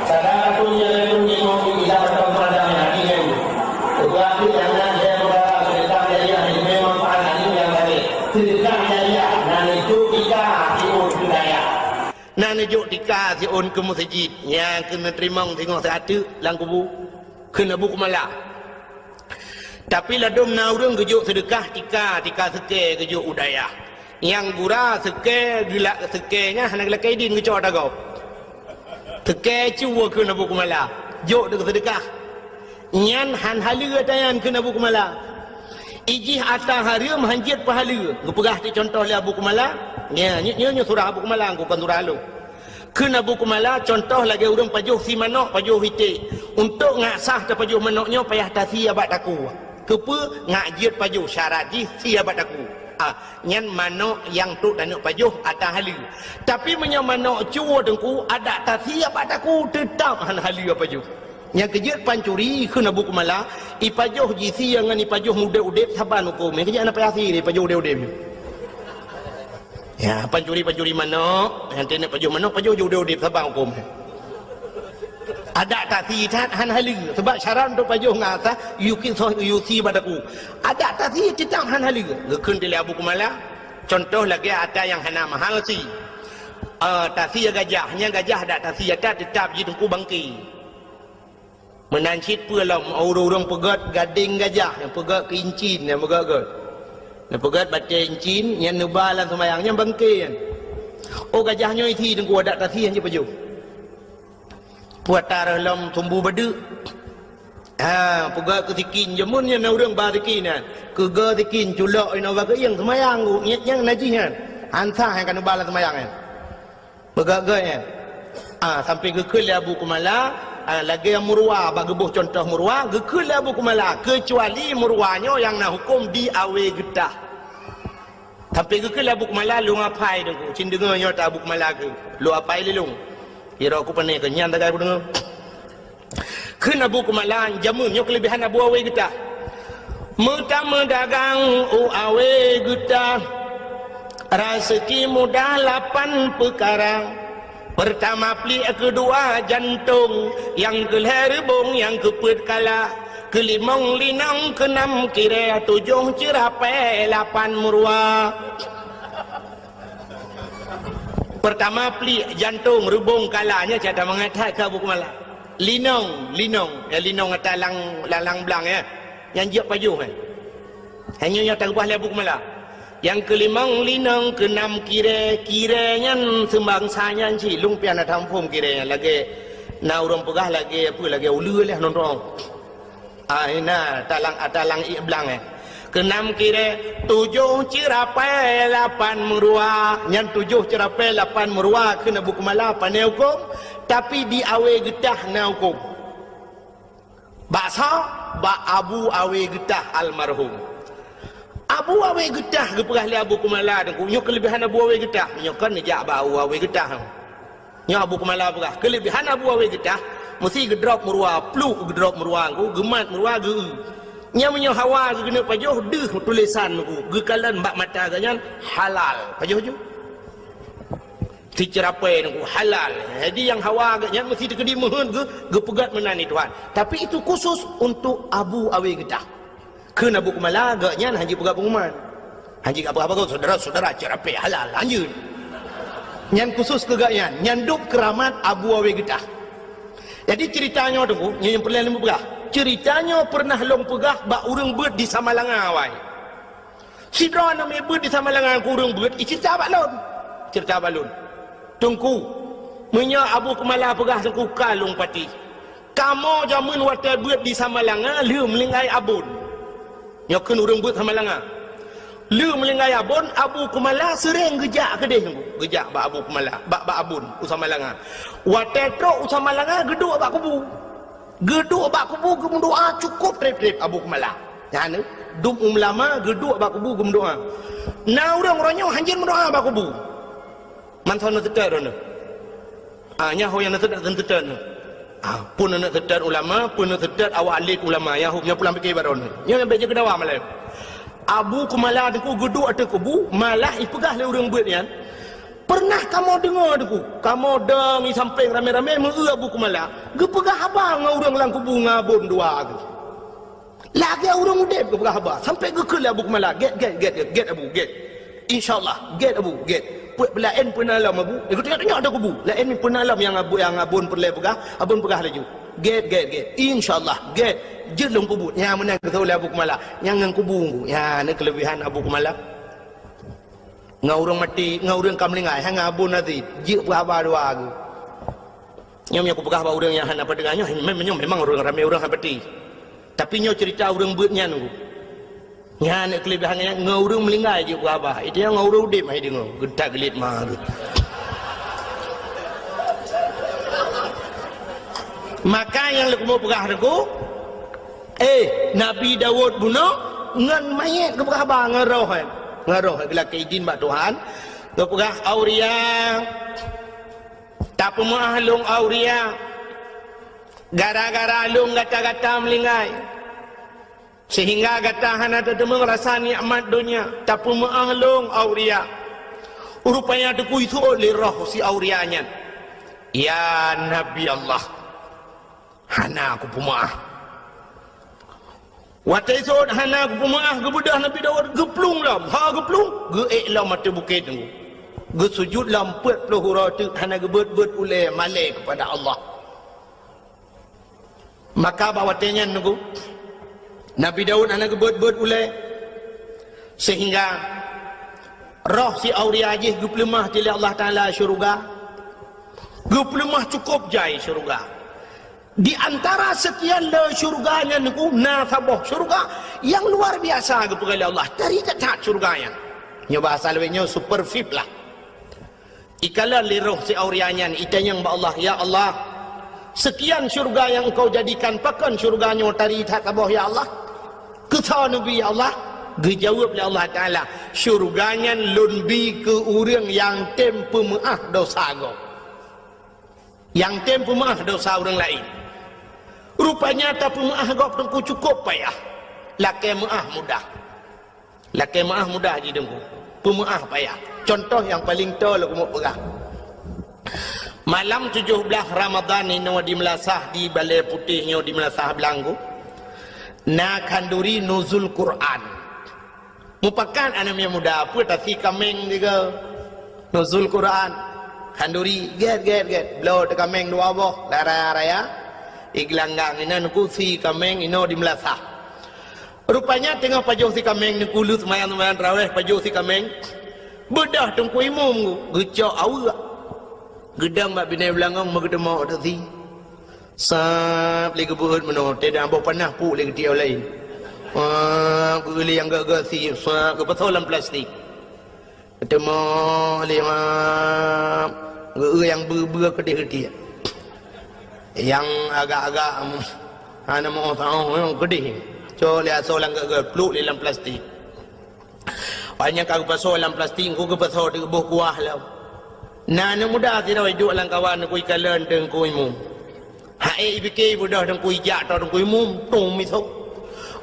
Saudara tu dia itu ni mau kita bertemu pada hati yang. Ketua tu jangan dia bukan sedekah jariah ini memang pahala yang tadi. Sedekah jariah dan itu kita tipu budaya. Na neujok tika siôn keu meuseujid, nyang keuneuk teurimong singoh siat teuk lam kubu, kheun Abu Kumala. Tapi ladôm na ureuëng geujok seudeukah tika, tika seukée geujok u dayah. Nyang gura seukée geulak seukée nyan hana geulakée idin geucok ata gob. Seukée cue kheun Abu Kumala, jok deuk seudeukah. Nyan han haleue ata nyan kheun Abu Kumala. Ijih ata hareuem han jeuet peuhaleue. Geupeugah ti contoh lé Abu Kumala. Nya, nyoe, nyoe, nyoe surah Abu Kumala, kon surah lôn. Kheun Abu Kumala, contoh lagée ureuëng pajoh sie manok, pajoh iték. Untuk ngak sah tapajoh manok nyoe payah tasie bak takue. Keupeue ngak jeuet pajoh syarat jih sie bak takue. Ah, nyan manok nyang trok taneuk pajoh ata haleue. Tapi meunyoe manok cue teungku, adak tasie bak takue teutab han haleue pajoh. Nyang keujeuet pancuri kheun Abu Kumala, ipajoh jisie ngon ipajoh udeb-udeb saban huköm. Nyang keujeuet hana payah sie ipajoh udeb-udeb. Ya, pancuri-pancuri manok, nyang teuneuk pajoh manok, pajoh udeb-udeb saban huköm. Adak tasie that han haleue, sebab syarat untuk pajoh ngon ata, yuki soh yusi bak takue. Adak tasie teutab han haleue. Geukheun dilée Abu Kumala, contoh lagée ata nyang hana mahal sie. Eh, tasie gajah, nyang gajah adak tasie ata teutab jiteungku bangke. Meunan cit peue lom, ureuëng-ureuëng peugét gadeng gajah, nyang peugét keu incin, nyang peugét-gét. Nyang peugét batée incin, nyan neuba lam seumayang, nyan bangke nyan. Oh, gajah nyoe isi teungku adak tasie nyan jipajoh. Puata reuh lom sumbu badeuk. Ha, peugah keu sikin, jameun nyan na ureuëng ba sikin nyan. Keuga sikin culok inoe bak keuieng seumayang, ngiet nyang najih nyan. Ansah nyang ka neuba lam seumayang nyan. Peugah-gah nyan. Ah, sampai geukheun lé Abu Kumala, ah, lagée murwa, bak geuboh cuntoh murwa, geukheun lé Abu Kumala, keucuali murwa nyoe nyang na huköm di Awe Geutah. Sampai geukheun lé Abu Kumala, lôn apai deungoe. Cit deungoe nyoe ta Abu Kumala keu. Lôn apai lé lôn. Kira ku pane keu nyan tagai ku deungoe. Kheun Abu Kumala, jameun nyoe keuleubehan Abu Awe Geutah. Meutameudagang u Awe Geutah. Raseuki mudah lapan peukara. Peurtama pliek, keudua jantong, nyang keulhée reubong, nyang keupeuet kala, keulimong linong, keunam kirée, tujoh ceurapée, lapan murwa. Peurtama pliek, jantong, reubong, kala, nyan cata mangat that keu Abu Kumala. Linong, linong, ya linong ata lang, lang, lang blang ya. Nyang jeuet pajoh eh. Hanya nyang taubah lé Abu Kumala. Nyang keulimong linong, keunam kirée, kirée nyan seubangsa nyan cit, lôn pian na taphom kirée nyan lagée na ureuëng peugah lagée apa, lagée uleue leh nonton. Ah, na talang, talang iek blang eh. Keunam kirée, tujoh ceurapée, lapan murwa. Nyan tujoh ceurapée, lapan murwa kheun Abu Kumala pane huköm, tapi di Awe Geutah na huköm. Bak soe? Bak Abu Awe Geutah almarhum. Abu Awe Geutah geupeugah lé Abu Kumala deungoe, nyoe keuleubehan Abu Awe Geutah. Nyoe kon neujak bak Abu Awe Geutah. Nyoe Abu Kumala peugah, keuleubehan Abu Awe Geutah, meusi geudrop meuruwa, pluk geudrop meuruwa, geumat meuruwa, geu-eu. Nyan meunyoe hawa geuneuk pajoh, deuh tulésan geukalon bak mata geuh nyan halal. Pajoh ju. Siceurapée nungku halal. Jadi nyang hawa geuh nyan meusi teukeudi meuheuet geuh, geupeugét meunan di Tuhan. Tapi itu khusus untuk Abu Awe Geutah. Kheun Abu Kumala geuh nyan hana jipeugah pengumuman. Hana jipeugah apa-apa, saudara-saudara, ceurapée halal, lanjut. Nyan khusus keu geuh nyan, nyan dub keuramat Abu Awe Geutah. Jadi ceurita nyoe teungku, nyoe nyang peureulée lôn peugah. Ceurita nyoe peureunah lôn peugah bak ureuëng beuet di Samalanga awai. Sidroe aneuk miet beuet di Samalanga keu ureuëng beuet, iceurita bak lôn. Ceurita bak lôn. Teungku, meunyoe Abu Kumala peugah teungku ka lôn patéh. Kamoe jameun watée beuet di Samalanga lheueh meulinggai abon. Nyoe kheun ureuëng beuet Samalanga. Lheueh meulinggai abon, Abu Kumala seuréng geujak keudeh teungku. Geujak bak Abu Kumala, bak, bak abon u Samalanga. Watée trok u Samalanga, geuduek bak kubu. Geuduek bak kubu geumeudoá cukôp treb-treb Abu Kumala. Nyan, dum ulama geuduek bak kubu geumeudoá. Na ureuëng uroe nyoe hanjeuet meudoá bak kubu. Mantong na teutet droeneuh. Ah, nyan ho nyang na teutet, na teutet nyoe. Ah, pun na teutet ulama, pun na teutet awak alim ulama, nyan ho nyang pulang pike bak droeneuh. Nyoe nyang bék jeuet keu dawa malée. Abu Kumala teungku geuduek ateueh kubu, malah ipeugah lé ureuëng beuet nyan, "Peureunah kamoe deungoe teungku, kamoe dong i sampéng ramé-ramé meu-eu Abu Kumala geupeugah haba ngon ureuëng lam kubu ngon abon dua geuh. Lagée ureuëng udeb geupeugah haba, sampoe geukheun lé Abu Kumala, 'Gét, gét, gét, gét, gét Abu, gét. Insya Allah, gét Abu, gét. Peuet laén peue na lom Abu?' Geutanyoe-tanyoe ateueh kubu. Laén peue na lom nyang abu-, nyang abon peureulée peugah, abon peugah laju, 'Gét, gét, gét. Insya Allah, gét. Jeuet lom kubu.' Nyan meunan geuteupeue lé Abu Kumala. Nyan ngon kubu, nyan na keuleubehan Abu Kumala. Ngon ureuëng maté, ngon ureuëng ka meuninggai, hana abon até, jeuet peugah haba dua geuh. Nyoe meunyoe kupeugah bak ureuëng nyang hana peudeungoe nyoe, mem-, nyoe memang ureuëng ramé ureuëng hana peuti. Tapi nyoe ceurita ureuëng beuet nyan nunggu. Nyan keuleubehan nyan, ngon ureuëng meuninggai jeuet peugah haba. Itu nyang ngon ureuëng udeb hai deungoe, geutak geulit ma geuh. Maka nyang leukumu peugah teungku, Eh, Nabi Daud bunoe ngon manyét geupeugah haba ngon roh, eh. Ngon roh, eh, geulakée idin bak Tuhan. Geupeugah, "Auria, tapeumeuáh lôn, Auria. Gara-gara lôn gata-gata meulinggai, seuhingga gata hana tateumeung rasa nikmat donya. Tapeumeuáh lôn, Auria." Rupanya teukui seuôt lé roh si Auria nyan, "Ya Nabi Allah, hana kupeumeuáh." Watée seuôt hana kupeumeuáh, geubeudôh Nabi Daud geuplueng lom. Ha geuplueng, geuék lom ateueh bukét teungku. Geusujut lom peuet ploh uroe teuk hana geubeuet-beuet ulée malée keupada Allah. Maka bak watée nyan teungku, Nabi Daud hana geubeuet-beuet ulée, seuhingga roh si Auria jih geupeuleumah lé Allah Taala syeuruga. Geupeuleumah cukôp jai syeuruga. Di antara sekian le syurga nyan Teungku, na saboh syurga nyang luar biasa geupeugah lé Allah. Tari that-that syurga nyan. Nyoe bahasa lawét nyoe super V I P lah. Ikalon lé roh si Auria nyan, itanyong bak Allah, "Ya Allah, sekian syurga nyang Engkau jadikan, pakon syurga nyoe tari that saboh, ya Allah?" Keu soe neubi, ya Allah? Geujaweueb lé Allah Taala, "Syurga nyan Lôn bi keu ureuëng nyang tem peumeuáh dosa gob." Nyang tem peumeuáh dosa ureuëng laén. Rupanya tapeumeuáh gob Teungku cukôp payah. Lakée meuáh mudah. Lakée meuáh mudah jih Teungku. Peumeuáh payah. Cuntoh nyang paleng toe lôn keumeung peugah. Malam tujoh blaih Ramadhan inoe di Meulasah, di Balée Putéh nyoe di Meulasah Blang Teungku, na khanduri nuzul Quran. Mupakat aneuk miet muda, peue tasi kaméng tiga. Nuzul Quran. Khanduri, gét, gét, gét. Bloe teukaméng dua boh, lara raya. Igelanggang inan kusi kaméng inoe di Meulasah. Rupanya teungoh pajoh si kaméng, neukulus seumayang-seumayang tarawéh pajoh si kaméng. Beudôh Teungku Imum geucok aweuek. Geudong bak binéh beulangong meugeuteumok tasi. Sab lé geubeuet meunoe, teudah boh panah puk lé geutiek laén. Wah, geueu lé nyang geuh-geuh si, sab geupasoe lam plastik. Geuteumok lé, wah, geueu nyang beu-beu keudeh geutiek. Nyang agak-agak, hana meu tahu nyang keudeh. Cok lé asoe lam geuh-geuh, pluk lé lam plastik. Awak nyan ka geupasoe lam plastik, Teungku, geupasoe di boh kuah lom. Na aneuk muda sidroe iduek lam kawan Teungku, ikalon Teungku Imum. Hai ipike beudôh Teungku, ijak toe Teungku Imum, tung misoe.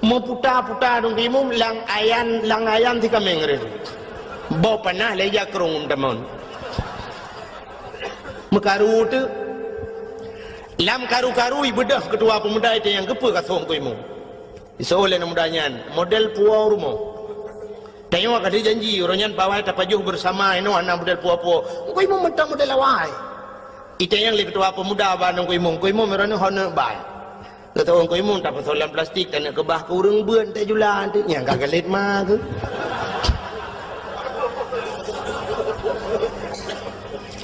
Meuputa-puta Teungku Imum lam ayan, lam ayan si kaméng reh. Boh panah lé jak krong tamon. Meukaru teuk. Lam karu-karu ibeudôh keutua peumuda itu nyang geupeue ka soe Teungku Imum. Iseuôt lé aneuk muda nyan, model puwoe rumoh. Tanyoe ka jijanji, uroe nyan bak awai tapajoh beusama inoe hana model puwoe-puwoe. Teungku Imum mantong model awai. Itanyong lé keutua peumuda bak Teungku Imum, "Teungku Imum, uroe nyoe ho neuk bai?" Geutanyong Teungku Imum, tapasoe lam plastik, taneuk keubah keu ureuëng beuet, tajula, nyang ka geulet ma geuh.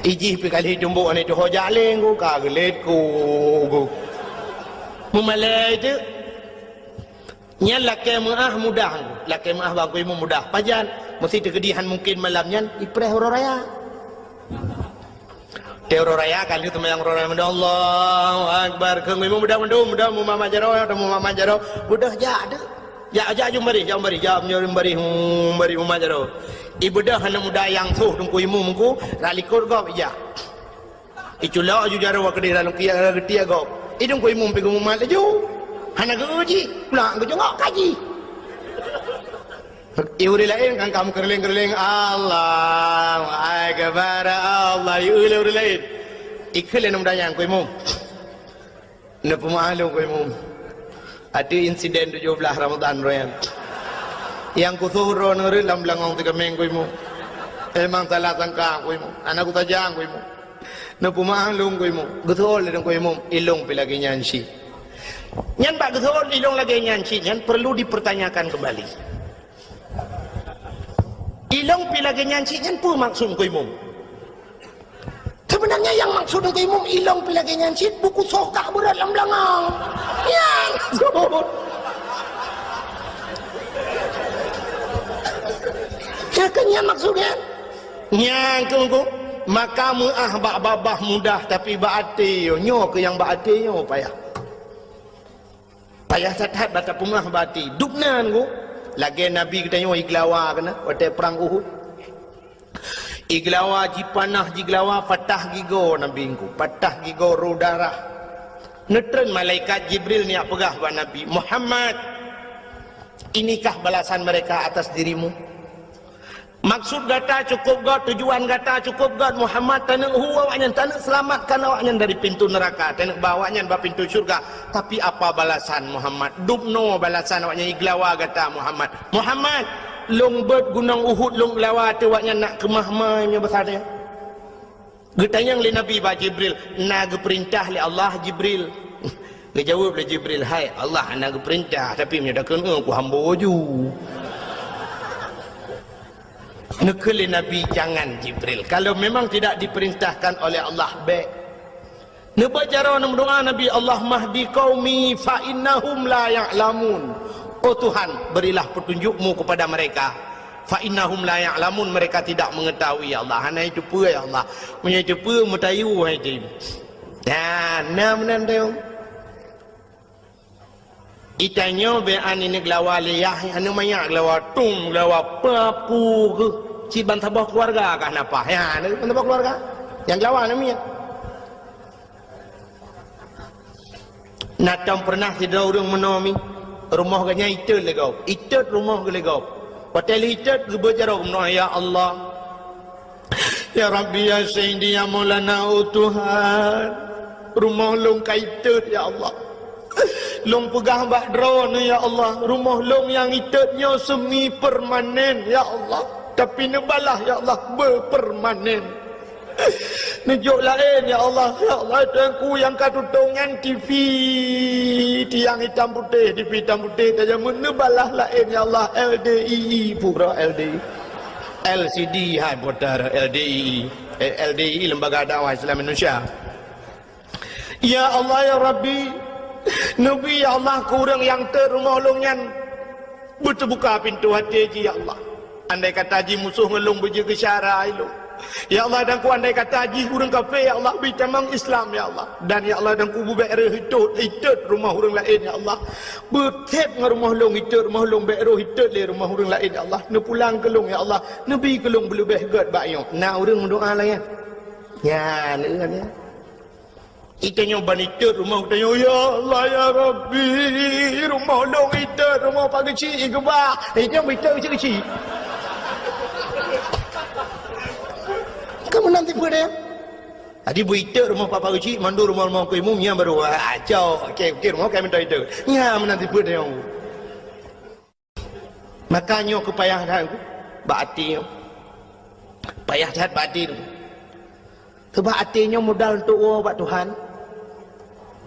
Ijih pi kali tumbok aneuk tuho jaleng ku, ka geulet ku, ku. Meumalée teuk. Nyan lakée meuáh mudah, lakée meuáh bak Teungku Imum mudah. Pajan? Meusi teukeudi han mungken malam nyan ipreh uroe raya. Teuh uroe raya ka lheueh seumayang uroe raya, Allahu Akbar. Keu Teungku Imum mudah mandum, mudah mumat jaroe, mumat jaroe. Mudah jak deuh. Jak, jak jeuem baréh, jak jeuem baréh, jak jeuem baréh, hmm, baréh mumat jaroe. Ibeudôh aneuk muda nyang soh Teungku Imum Teungku, rot likot gob ijak. Iculok aju jaroe keudeh lam kiak geutiek gob. I Teungku Imum pi geumumat laju. Hana geu jih, pulang geujongok kaji. I ureuëng laén kan ka meukeureuléng-keureuléng, Allahu Akbar, Allah, i ureuëng laén. Ikheun lé aneuk muda nyan, Teungku Imum. Neupeumeuáh lôn Teungku Imum. Ateueh insiden tujoh blaih Ramadhan uroe nyan. Nyang kusoh droeneuh rhot lam beulangong teukeumeng Teungku Imum. Memang salah sangka Teungku Imum. Hana kusaja Teungku Imum. Neupeumeuáh lôn Teungku Imum. Geuseuôt lé Teungku Imum, ilôn pi lagée nyan cit. Nyan bak geuseuôt ilôn lagée nyan cit nyan perlu dipertanyakan kembali. Ilôn pi lagée nyan cit nyan peue maksud Teungku Imum? Sebenarnya nyang maksud Teungku Imum ilôn pi lagée nyan cit, buku soh kah beurot lam beulangong. Nyan maksud. Nyan keuh nyan maksud nyan. Nyan keuh, maka meuáh bak babah mudah, tapi bak até nyoe, nyoe keuh nyang bak até nyoe payah. Payah that-that bak tapeumeuáh bak até. Dubna Teungku, lagée Nabi geutanyoe igeulawa keunan watée prang Uhud. Igeulawa, jipanah jigeulawa, patah gigoe Nabi Teungku, patah gigoe rôh darah. Neutreun malaikat Jibril neujak peugah bak Nabi, "Muhammad, inikah balasan mereka atas dirimu?" Maksud gata cukôp göt, tujuan gata cukôp göt, Muhammad, taneuk hu awaknyan, taneuk seulamatkan awaknyan dari pintoe neuraka, taneuk ba awaknyan bak pintoe syeuruga. Tapi apa balasan Muhammad? Dubnoe balasan awaknyan igeulawa gata Muhammad. Muhammad, lôn beuet gunong Uhud lôn geulawa ateueh awaknyan nak keumah mai meunyoe basa teuh. Geutanyong lé Nabi bak Jibril, "Na geupeurintah lé Allah, Jibril?" Geujaweueb lé Jibril, "Hai, Allah hana geupeurintah, tapi meunyoe takheun, eh, kuhambo ju." Neukheun lé Nabi, "Jangan, Jibril. Kalau memang tidak diperintahkan oleh Allah, bék." Neubaca droe neumeudoa Nabi, "Allahumma hdi qaumi fa innahum la ya'lamun." Oh Tuhan, berilah petunjuk-Mu kepada mereka. "Fa innahum la ya'lamun," mereka tidak mengetahui, ya Allah. Hana jiteupeue, ya Allah. Meunyoe jiteupeue, meutayu hai tem. Nah, na meunan teuh. Itanyoe bèk aneuk geulawa lé yah, aneuk manyak geulawa tum, geulawa papu keuh. Cit ban saboh keuluwarga kah na paih. Ya, aneuk ban saboh keuluwarga. Nyang geulawa aneuk miet. Na tom peureunah sidroe ureueng meunoe mi, rumoh geuh nyan itot lé gob. Itot rumoh geuh lé gob. Watèe lheuh itot geubeuet jaroe meunoe, "Ya Allah, ya Rabbi, ya Sayyidi, ya Maulana, oh Tuhan, rumoh lôn ka itot, ya Allah. Lôn peugah bak Droeneuh, ya Allah, rumoh lôn nyang itot nyoe semi permanen, ya Allah. Tapi neubalah, ya Allah, beupermanen." Neujok laén, ya Allah. Ya Allah, Teungku nyang ka tutong nyan T V tiang itam putéh, T V itam putéh tajamut, neubalah laén, ya Allah, L D I I pura L D I. L C D hai putar L D I I. Eh, L D I I, Lembaga Dakwah Islam Indonesia. Ya Allah, ya Rabbi, neubi, ya Allah, keu ureueng nyang itot rumoh lôn nyan. Beuteubuka pintoe até jih, ya Allah. Andai kata jih musoh ngon lôn beujeuet geusyara ilôn, ya Allah, dan ku andai kata jih ureueng kafé, ya Allah, bri tamong Islam, ya Allah. Dan, ya Allah, dan ku beubèk rhöh itot, itot rumoh ureueng laén, ya Allah. Beuthèb ngon rumoh lôn itot rumoh lôn, bèk rhöh itot lé rumoh ureueng laén, ya Allah. Neupulang keu lôn, ya Allah. Neubi keu lôn beuleubèh gèt bak nyoe. Na ureueng meudoa lagèe nyan? Nyan, nyan. Itanyoe ban itot rumoh, itanyoe, "Ya Allah, ya Rabbi, rumoh lôn itot, rumoh Pak Geuchik igeubah." Itanyoe itot keuchik-keuchik. Kan meunan tipe dia. Jadi beu itot rumoh Pak, Pak Geuchik, mandum rumoh-rumoh Teungku Imum, nyan baru, ah, cok. Okey, okey, rumoh kami minta itot. Nyan meunan tipe dia. Maka nyoe keu payah that bak até nyoe. Payah that bak até nyoe. Sabab até nyoe modal untuk woe bak Tuhan.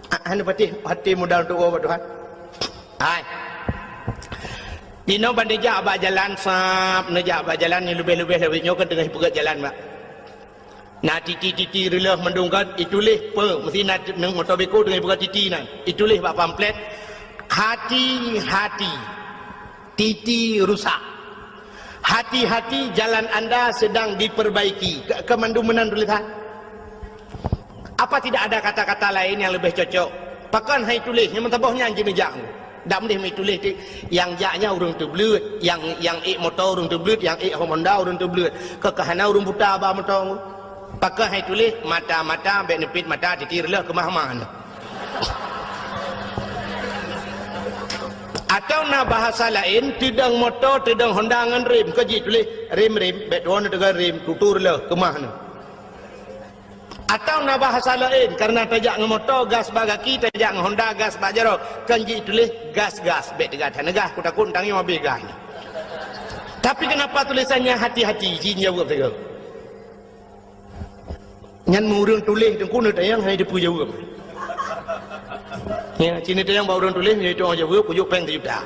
Ah, hana patéh até modal untuk woe bak Tuhan. Hai. Dinoe ban neujak bak jalan sab, neujak bak jalan nyang leubeh-leubeh lawét nyoe kan teungoh peugöt jalan bak. Na titi-titi reuloh mandum kan, ituléh peue, meusti na t-, nang moto beko teungoh buka titi nan. Ituléh bak pamflet, "Hati-hati, titi rusak. Hati-hati, jalan anda sedang diperbaiki." Ke, ke mandum meunan tulésan. Apa tidak ada kata-kata lain yang lebih cocok? Pakon hai tuléh, nyang meusaboh nyan jineujak. Dak meudeh meutuléh ti, nyang jak nyan ureueng teubleuet, nyang, nyang ék moto ureueng teubleuet, nyang ék Honda ureueng teubleuet. Keu ka hana ureueng buta ba moto. Pakon hai tuléh, mata-mata, bèk neupit mata, titi reuloh keumah-mah nyoe. Atawa na bahasa laén, teudong moto, teudong Honda ngon rem, keu jituléh rem-rem, bèk tuwoe neuteugon rem, tutu reuloh keumah nyoe. Atawa na bahasa laén, kareuna tajak ngon moto, gas bak gaki, tajak ngon Honda, gas bak jaroe, kan jituléh gas-gas, bèk teuga that neugas, kutakot nyoe habéh gas nyoe. Tapi kenapa tulisannya hati-hati, jin jaweueb sigoe. Nyan ureueng tuléh teungku neutanyong hana jiteupeue jaweueb. Ya, ci neutanyong bak ureueng tuléh, nyan jiteupeue jaweueb, kujok péng sijuta.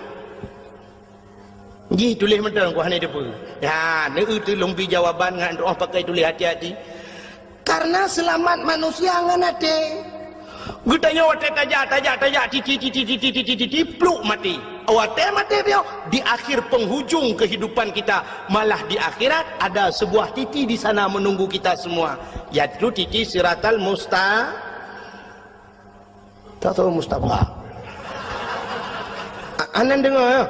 Jih tuléh mantong, ku hana jiteupeue. Ya, neueu teuh lôn bi jawaban ngon doa pakai tuléh hati-hati. Karena selamat manusia ngon até. Geutanyoe watèe tajak, tajak, tajak, titi, titi, pluk maté. Watèe maté piôh, di akhir penghujung kehidupan kita, malah di akhirat ada sebuah titi di sana menunggu kita semua, yaitu titi Siratal Musta-, Tak tahu Mustafa. A-, anan dengar ya?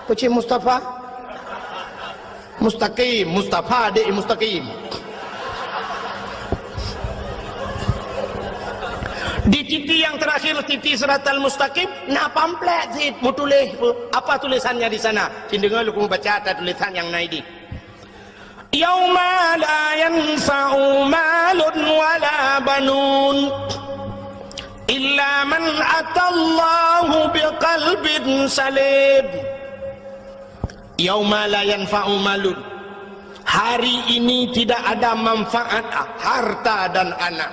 Pecik Mustafa? Mustaqim, Mustafa adik Mustaqim. Di titi yang terakhir, titi Siratal Mustaqim, na pamflet cit meutuléh. Apa tulisannya di sana? Cit dengar lôn baca ata tulisan nyang na idéh. Yauma la yanfa'u malun wala banun illa man atallaha biqalbin salim. Yauma la yanfa'u malun. Hari ini tidak ada manfaat harta dan anak.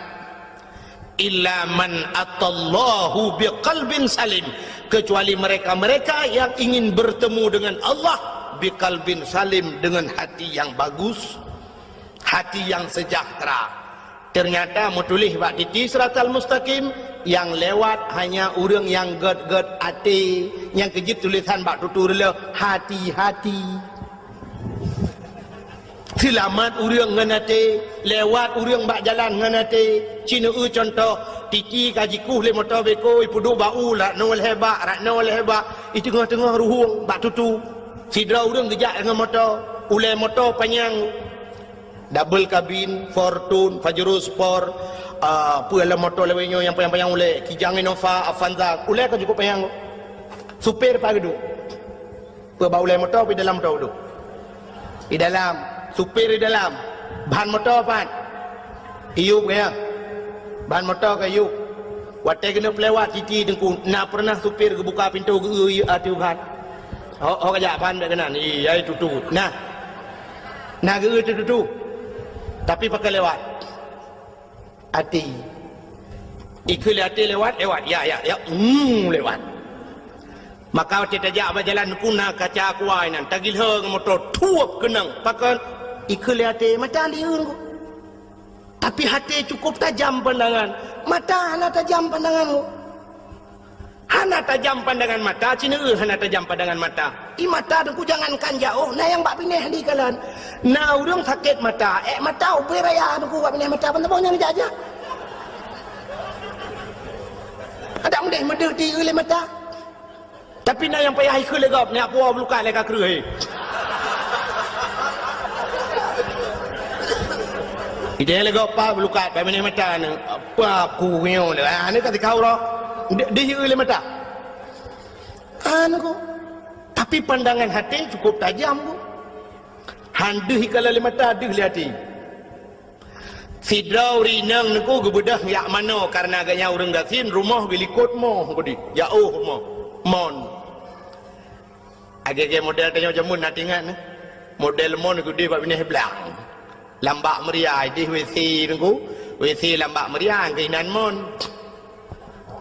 Illa man atallaha biqalbin salim, kecuali mereka-mereka yang ingin bertemu dengan Allah biqalbin salim, dengan hati yang bagus, hati yang sejahtera. Teunyata meutuléh bak titi siratal mustaqim, nyang lewat hanya ureuëng nyang gét-gét até, nyang keujeuet tulésan bak tutu reuloh, hati-hati. Seulamat ureuëng ngon até, lewat ureuëng bak jalan ngon até. Ci neueu cuntoh, titi ka jikueh lé moto beko, ipeuduek bak u, rak noe lhée bak, rak noe lhée bak, i teungoh-teungoh ruhueng bak tutu. Sidroe ureuëng geujak ngon moto, ulée moto panyang. Double kabin, Fortuner, Pajero Sport, ah, peue lom moto lawét nyoe nyang panyang-panyang ulée, Kijang Innova, Avanza, ulée ka cukup panyang. Supir pat geuduek? Peue bak ulée moto, peue dalam moto geuduek? Di dalam. Supir di dalam. Ban moto pat? Iyup gaya. Ban moto ka iyup. Watée keuneuk peulewat titi Teungku, na peureunah supir geubuka pintoe geu-eu ateueh ban? Ho, ho kajak ban bék keunan, iyai tutu. Nah. Na geu-eu tutu. Tapi pakon lewat? Até. Ikheun lé até lewat, lewat. Ya, ya, ya. Hmm, lewat. Maka watée tajak bak jalan Teungku na kaca kuai nan, tagilheu ngon moto, thuep keunong. Pakon? Ikheun lé até, mata lieur Teungku. Tapi até cukup tajam pandangan, mata hana tajam pandangan Teungku. Hana tajam pandangan mata, ci neueu hana tajam pandangan mata. I mata Teungku jangankan jaoh, na nyang bak binéh di kalon. Na ureuëng sakét mata, ék mata ubé raya Teungku bak binéh mata, ban saboh nyang jak-jak. Adak meudeh meudeuh di lé mata. Tapi na nyang payah ikheun lé gob, nyak puwoe bulukat lé ka kreueh. Idéh lé gob pa bulukat, bak binéh mata ni. Apa aku nyoe lé? Ah, ni ka tikau roh. Di, di lé mata. Anu ko. Tapi pandangan até cukup tajam ko. Han deuh ikalon lé mata, deuh lé até. Sidroe ureuëng inong Teungku geubeudôh jak manoe, kareuna gobnyan ureuëng gasien, rumoh geulikot moh keudeh, jaoh rumoh. Mon. Lagée-lagée model tanyoe jameun na teuingat nyoe. Model mon keudeh bak binéh blang. Lam bak meuria, idéh WC Teungku. WC lam bak meuria, keuinan mon.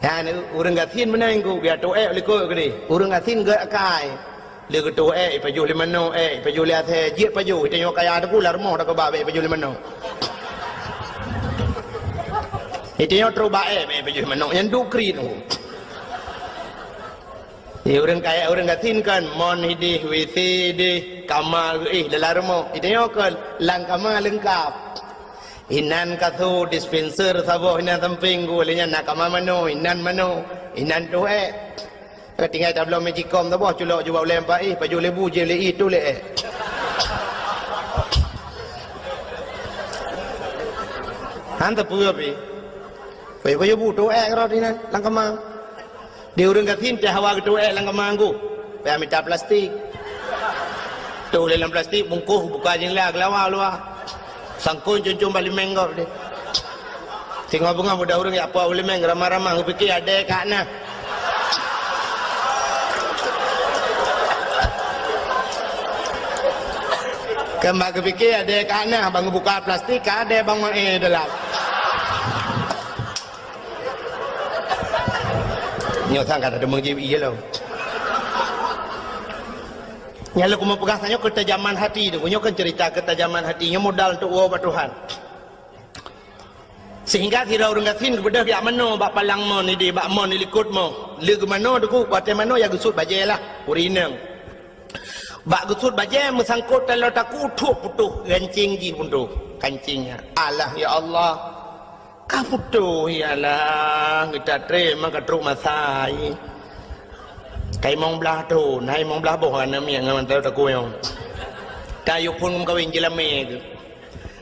Nyan ureuëng gasien meunan Teungku, biar teuék likot keudeh. Ureuëng gasien gét akai. Lé geutoh ék, ipajoh lé manoe ék, ipajoh lé asée, jeuet pajoh, itanyoe kaya Teungku lam rumoh dak keuba bék ipajoh lé manoe. Itanyoe trok ba ék bék ipajoh lé manoe, nyan duek kriet Teungku. Di ureuëng kaya ureuëng gasien kan, mon idéh, WC idéh, kama geuéh dalam rumoh. Itanyoe kan lam kama leungkap. Inan kasô, dispenser saboh inan sampéng Teungku, lé nyan na kama manoe, inan manoe, inan toh ék. Ka tinggai tabloe magicom saboh, culok jubak ulée empat éh, pajoh lé bu, jieb lé ié, toh lé ék. Han teupeue pih. Pajoh-pajoh bu, toh ék rot inan lam kama. Di ureuëng gasien teuh hawa geutoh ék lam kama Teungku. Payah mita plastik. Toh lé lam plastik, bungkôh, buka jendela, geulawa u luwa. Sangkon cun-cun bak limeng gob deh. Singoh beungoh muda ureuëng jak puwoe u limeng, ramah-ramah, geupiké adée ka na. Kan bak geupiké adée ka na, ban geubuka plastik, ka adée ban maé dalam. Nyoe sang ka tadeungoe jieb ié lom. Nyang lôn keumeung peugah tanyoe keutajaman hati Teungku. Nyoe kan cerita keutajaman hati. Nyoe modal untuk woe bak Tuhan. Sehingga sidroe ureuëng gasien geubeudôh jak manoe bak palang mon idéh, bak mon ilikot moh. Lé geumanoe Teungku, watée manoe ya geusut bajée lah, ureuëng inong. Bak geusut bajée meusangkot taloe takue, thuek putôh gancéng jih putôh. Gancéng nyan. Alah, ya Allah. Ka putôh, ya Allah, geuta trém ka trok masa. Ka limong blaih thon, hai limong blaih boh aneuk miet ngon mantong takue nyoe. Ka yue phon meukawen jeulamé keuh.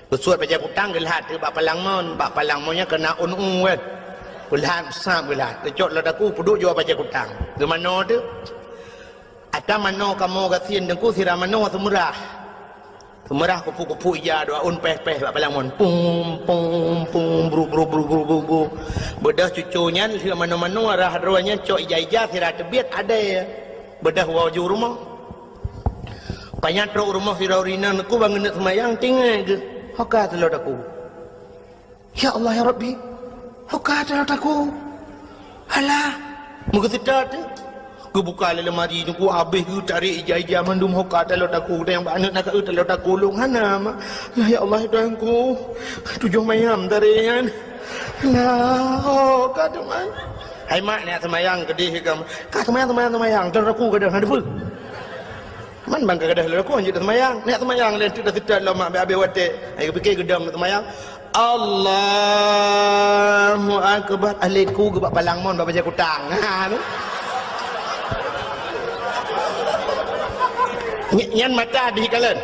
Geusuet bajée kutang geulhat bak palang mon, bak palang mon nyan keunan ôn u kan. Geulhat, sam geulhat. Geucok lam takue peuduek jua bajée kutang. Geumanoe teuh. Ata manoe kamoe gasien Teungku sira manoe seumeurah. Seumeurah kupu-kupu ija dua ôn péh-péh bak palang mon. Pum, pum, pum, bru, bru, bru. Beudôh cuco nyan lheueh manoe-manoe rhah droe nyan cok ija-ija sira teubiet adée. Beudôh woe ju rumoh. Panyang trok rumoh sidroe ureuëng inong Teungku ban geuneuk seumayang tinggai geuh. Ho ka teuloe takue. Ya Allah, ya Rabbi. Ho ka teuloe takue. Alah. Meugeuseutot teuh. Geubuka lé lemari nyoe, abéh geutarek ija-ija mandum, ho ka taloe takue, dan nyang bak aneuk na ka taloe takue lôn hana, mak. Lah, ya Allah, ya Tuhanku, tujoh mayam tarek nyan. Lah, ho ka teuma. Hai mak, neujak seumayang keudeh ka. Ka seumayang, seumayang, seumayang, taloe takue gadôh, hana teupeue. Man ban ka gadôh taloe takue, jeuet seumayang. Neujak seumayang lé, teuk dah seutôt lom, mak, abéh-abéh watèe. Hai geupike geudong seumayang. Allahu Akbar. Alaiku geuh bak palang mon, bak bajèe kutang. Ha, tu. Ny-, nyan mata dih kalon.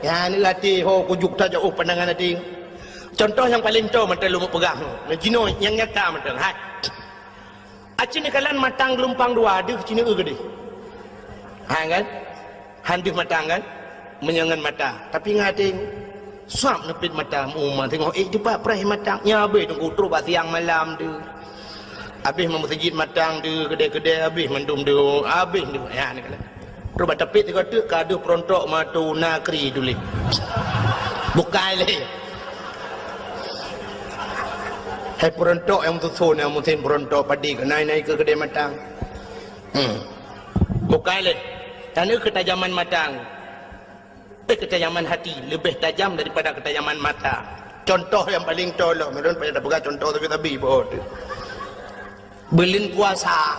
Nyan até ho kujok tajak, oh, pandangan até. Contoh nyang paleng toe mantong lôn peugah. Jinoe nyang nyata mantong. Hai. Aci neukalon matang geulumpang dua, deuh ci neueu keudeh. Ha, kan? Han deuh matang, kan? Meunyoe ngon mata. Tapi ngon até, sab neupit mata, meu uma teungoh ék teupat preh matang. Nyan abéh teungku trok bak siang malam deuh. Abéh meumeuseujid matang deuh, keudè-keudè abéh mandum deuh, abéh deuh. Ya, neukalon. Trok bak tapét sigoe teuk ka deuh peurontok matu nakri tuléh. Bukai lé. Hai peurontok nyang meususon, nyang musim peurontok padé, keunan na ikeue keudè matang. Hmm. Bukai lé. Nyan keutajaman matang. Eh, keutajaman hati lebih tajam daripada keutajaman mata. Contoh nyang paleng toe lom, ulôn payah tapeugah contoh sabe-sabe bak droe teuh. Buleuen puasa.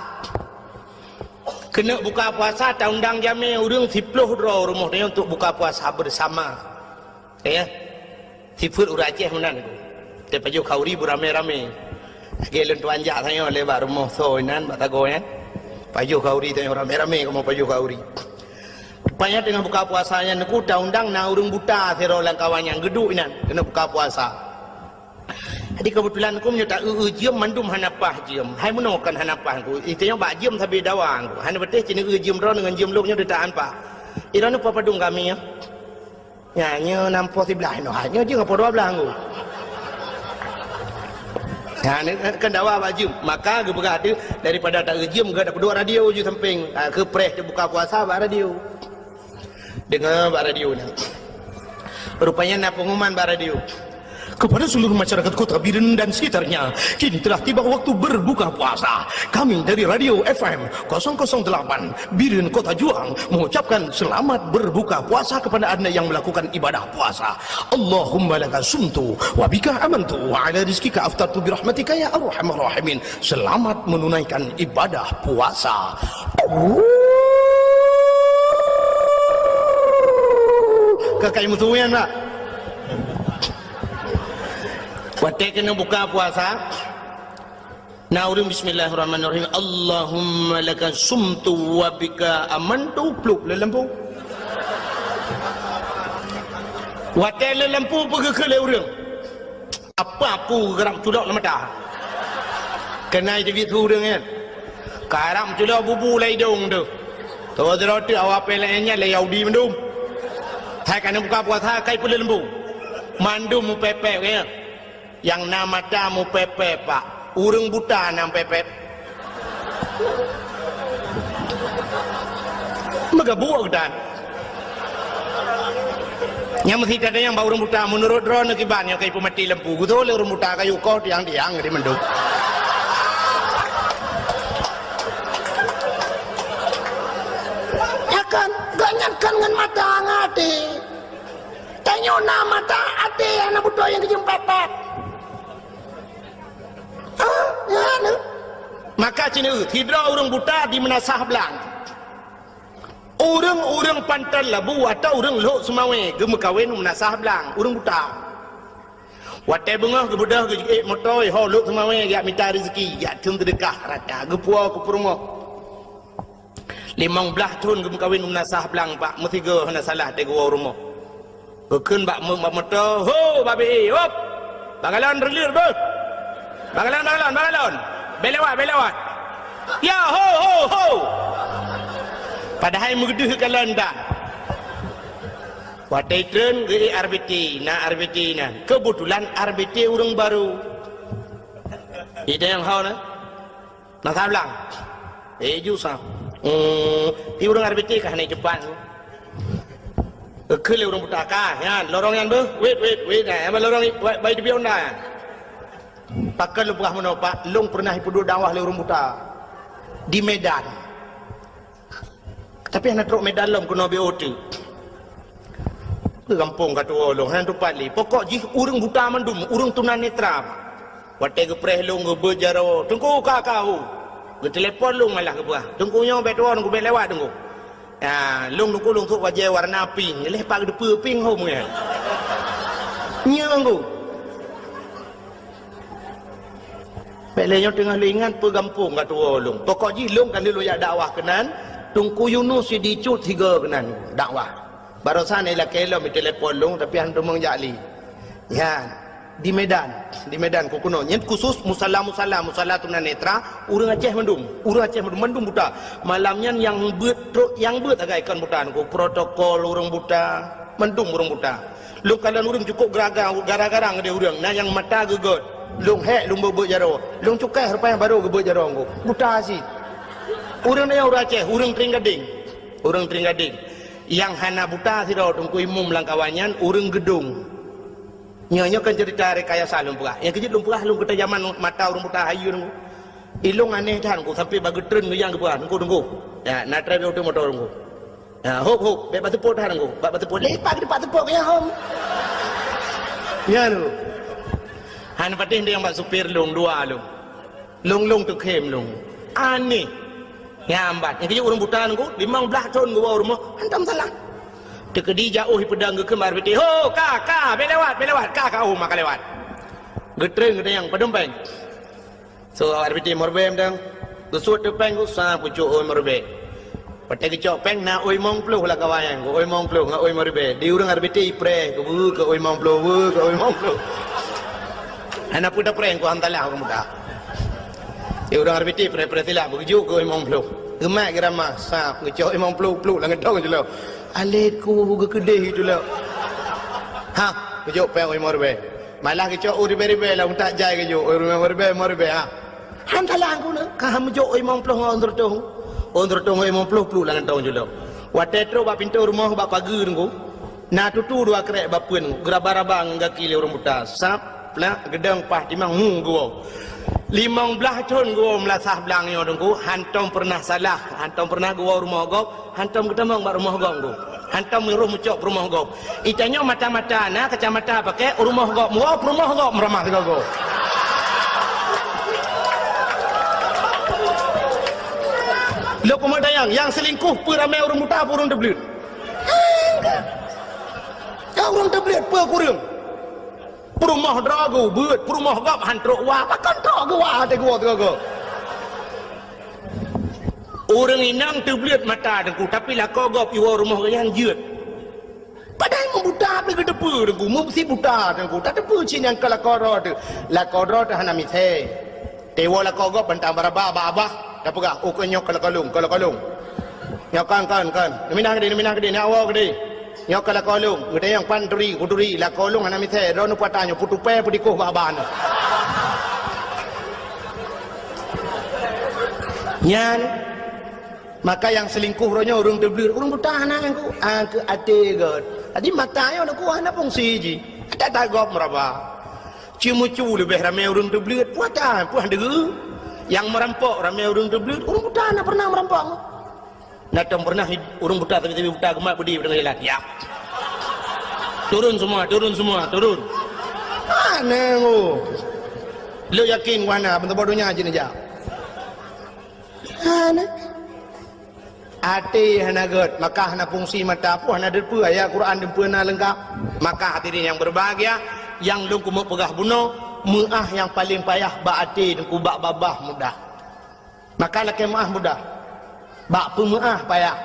Keuneuk buka puasa, taundang jamé ureueng siploh droe rumoh tanyoe untuk buka puasa bersama. Ya. Sifeuet ureueng Aceh meunan. Tapajoh khauri beuramé-ramé. Lagèe lôn tuan jak tanyoe lé bak rumoh soe inan, bak sagoe nyan. Pajoh khauri tanyoe ramé-ramé, kamoe pajoh khauri. Rupanya teungoh buka puasa nyan, neuku taundang na ureueng buta sidroe lam kawan nyan geuduek inan, keuneuk buka puasa. Jadi, keubeutulan ku meunyoe ta-eu-eu jeuem mandum hana paih jeuem. Hai meunoe kon hana paih ku. Itanyoe bak jeuem sabe dawa ku. Hana patéh ci neueu jeuem droeneuh ngon jeuem lôn nyoe deuh ta-an paih. Droeneuh padum kami nyoe. Nyan, nyoe nam poh siblaih noh. Hai, nyoe jeuem poh dua blaih ku. Nyan, kan dawa bak jeuem. Maka geupeugah teuh, daripada ta-eu jeuem, geupeudong radio ju sampéng. Ha, keu preh teubuka puasa bak radio. Deungoe bak radio nyan. Rupanya na pengumuman bak radio. Kepada seluruh masyarakat Kota Biren dan sekitarnya, kini telah tiba waktu berbuka puasa. Kami dari Radio F M kosong kosong delapan Biren Kota Juang mengucapkan selamat berbuka puasa kepada Anda yang melakukan ibadah puasa. Allahumma laka sumtu wa bika amantu wa ala rizkika aftartu birahmatika ya arhamar rahimin. Selamat menunaikan ibadah puasa. Ka kai meusuwi nyan, Pak. Watèe keuneuk buka puasa, na ureueng bismillahirrahmanirrahim, Allahumma laka sumtu wa bika amantu, plup lé lampu. Watèe lé lampu peugah keu lé ureueng. Apa aku geurab culok lam mata? Keunan teubiet su ureueng nyan. Karab culok bubu lam idong teuh. Toh sidroe teuk awak pih laén nyan lé Yahudi mandum. Hai ka neubuka puasa kai peuleumbung. Mandum meupépéb nyan. Nyang na mata meupépéb, Pak. Ureueng buta na meupépéb. Meugabuek geutan. Nyang meusi tanyong bak ureueng buta, meunurot droeneuh kiban nyang ka jipeumaté lampu, geutoh lé ureueng buta kayu koh tiang-tiang di mandum. Ya kan, gobnyan kan ngon mata ngon até. Tanyoe na mata até nyang na beutôi nyang geujeuem pat-pat. Ah, ya, na. Maka ci neueu, sidroe ureueng buta di Meunasah Blang. Ureueng-ureueng Panton Labu atau ureueng Lhok Seumawé geumeukawen u Meunasah Blang, ureueng buta. Watèe beungoh geubeudôh geujiék moto, ho Lhok Seumawé jak mita rezeki, jak thon seudeukah rata, geupuwoe keu peurumoh. Limong blaih thon geumeukawen u Meunasah Blang, Pak, meusigoe hana salah teuh geuwoe u rumoh. Geukheun bak meu-, bak moto, "Ho, babe, hop! Bak galon reuleuet beuh! Bak galon, bak galon, bak galon! Bèk lewat, bèk lewat! Ya, ho, ho, ho!" Padahai meudeuh galon dah. Watèe treun geuék R B T, na R B T nyan. Keubeutulan R B T ureueng barô. Idéh nyang hao na. Masa blang. Eh, ju sa. Hmm, di ureueng R B T ka hana teupat. Geukheun lé ureueng buta, "Ka, nyan, lorong nyan beuh. Wét, wét, wét, nyan, lorong, wét, bai teubiet Honda nyan." Pakon lôn peugah meunoe, Pak, lôn peureunah jipeuduek dakwah lé ureueng buta di Medan. Tapi hana trok Medan lom keunoe B O T. Keu gampông ka tuwoe lôn, hana teumpat lé. Pokok jih ureuëng buta mandum, ureuëng tunanetra. Watée geupreh lôn geubeuet jaroe, "Teungku, ka, ka, ho." Geutelepon lôn malah geupeugah, "Teungku nyoe bék tuwoe, Teungku, bék lewat, Teungku." Ya, lôn, Teungku, lôn sôk bajée warna pink, lheueh pat geuteupeue pink hom nyan. Nyoe, Teungku. Bék lé nyoe teungoh lôn ingat peue gampông ka tuwoe lôn. Pokok jih lôn ka lheueh lôn jak dakwah keunan, Teungku Yunus Sidi Cut sigoe keunan dakwah. Barosan ilakée lom itelepon lôn, tapi hana teumong jak lé. Nyan, di Medan, di Medan keu keunoe. Nyan khusus musala-musala, musala tunanetra, ureuëng Aceh mandum, ureuëng Aceh mandum, mandum buta. Malam nyan nyang beuet trok, nyang beuet sagai kon buta, Teungku, protokol ureuëng buta, mandum ureuëng buta. Lôn kalon ureuëng cukôp geraga-, gara-gara ngon ureuëng, na nyang mata geugét. Lôn hék lôn beuet-beuet jaroe. Lôn cukai rupanya barô geubeuet jaroe Teungku. Buta cit. Ureuëng nyan ureuëng Aceh, ureuëng Tring Gading. Ureuëng Tring Gading. Nyang hana buta sidroe Teungku Imum lam kawan nyan, ureuëng Geudong. Nyoe, nyoe kan cerita rekayasa lôn peugah. Nyang keujeuet lôn peugah lôn keuta jaman mata ureuëng buta hayeue Teungku. Ilôn aneh that Teungku, sampai bak geutreun geuyang geupeugah, "Teungku, Teungku. Ya, na trép uteueng moto Teungku." Ha, hop, hop, bék bak seupôt that Teungku. Bak, bak seupôt, lepak di bak seupôt keu nyang hom. Nyan Teungku. Hana patéh nyang bak supir lôn, dua lôn. Lôn, lôn teukhém lôn. Aneh. Nyang bat. Nyang keujeuet ureuëng buta Teungku, limong blaih thon geuwoe rumoh, hantom salah. Teukeudi jak u peudong geukheun bak R B T, "Ho, ka, ka, bék lewat, bék lewat, ka, ka, oh, maka lewat." Geutreun geutanyong, "Padum péng?" So, R B T lima ribèe mantong. Geusuet teuk péng, geusa pucok oi lima ribèe. Watèe geucok péng na oi limong ploh lam kawan nyan, oi limong ploh ngon oi lima ribèe. Di ureueng R B T ipreh, geubeue keu oi limong ploh, beue keu oi limong ploh. Hana peue tapreh, ku hantalah ureueng buta. Di ureueng R B T preh-preh silah, beugeujuk keu oi limong ploh. Geumat geuramah, sab, geucok oi limong ploh, pluk lam geudong jih lom. Alèh ku geukeudeh itu lom. Ha, geujok péng oi limong ribèe. Malah geucok oi ribèe-ribèe lah, untak jai geujok, oi ribèe-ribèe, limong ribèe, ha. Han salah ku na, ka han meujok oi limong ploh ngon oi seureutôh. Oi seureutôh ngon oi limong ploh pluk lam kantong jih lom. Watèe trok bak pintoe rumoh bak pageue Teungku, na tutu dua krek bak peuen, geuraba-raba ngon gaki lé ureueng buta. Sab, plak, geudong, paih timang, mu geuwoe. Limong blaih thon geuwoe meulasah blang nyoe Teungku, hantom peureunah salah, hantom peureunah geuwoe rumoh gob, hantom geutamong bak rumoh gob Teungku. Hantom meurôh meucok peurumoh gob. Itanyoe mata-mata na kacamata pakèk, rumoh gob meuwoe, peurumoh gob meuramah sigoe-goe. Lôn peumeu'ah tanyong, nyang seulingkoh peue ramè ureueng buta, peue ureueng teubleuet? Ka ureueng teubleuet peue kureueng? Peurumoh droe geuh beuet, peurumoh gob han trok wa, pakon trok geuh wa watèe geuwoe sigoe-goe. Ureueng inong teubleuet mata Teungku, tapi lakoe gob iwoe rumoh geuh nyan jeuet. Padahai meubuta pih geuteupeue Teungku, meusi buta Teungku, tateupeue cit nyang ka lakoe droe teuh. Lakoe droe teuh hana misè. Teuwoe lakoe gob bantang baraba bak abah, tapeugah, "Oh, kon nyoe ka lakoe lôn, ka lakoe lôn." Nyoe kon, kon, kon. Neuminah keudéh, neuminah keudéh, neuwoe keudéh. Nyoe ka lakoe lôn, geutanyong, "Pan turi?" "Kuturi, lakoe lôn hana misè, droeneuh peue ata nyoe, peutupèe peudikoh bak abah nyoe." Nyan, maka nyang seulingkoh uroe nyoe ureueng teubleuet, ureueng buta hana Teungku, ah, keu até göt. Jadi mata nyoe Teungku hana fungsi jih. Ata-ata gob meuraba. Ceumeucue leubeh ramè ureueng teubleuet, peue ata, peue han deuh. Nyang meurampok ramè ureueng teubleuet, ureueng buta hana peureunah meurampok. Na tom peureunah ureueng buta, sabe-sabe buta geumat beudé u teungoh jalan. Ya. Turun semua, turun semua, turun. Hana ngo. Lôn yakin wahana, ban saboh donya jeuet neujak. Hana. Até hana göt, maka hana fungsi mata pun hana deupeue ayat Quran deupeue na leungkap. Maka hadirin yang berbahagia, nyang lôn keumeung peugah bunoe, meu'ah nyang paleng payah bak até Teungku, bak babah mudah. Maka lakèe meu'ah mudah. Bak peumeu'ah payah.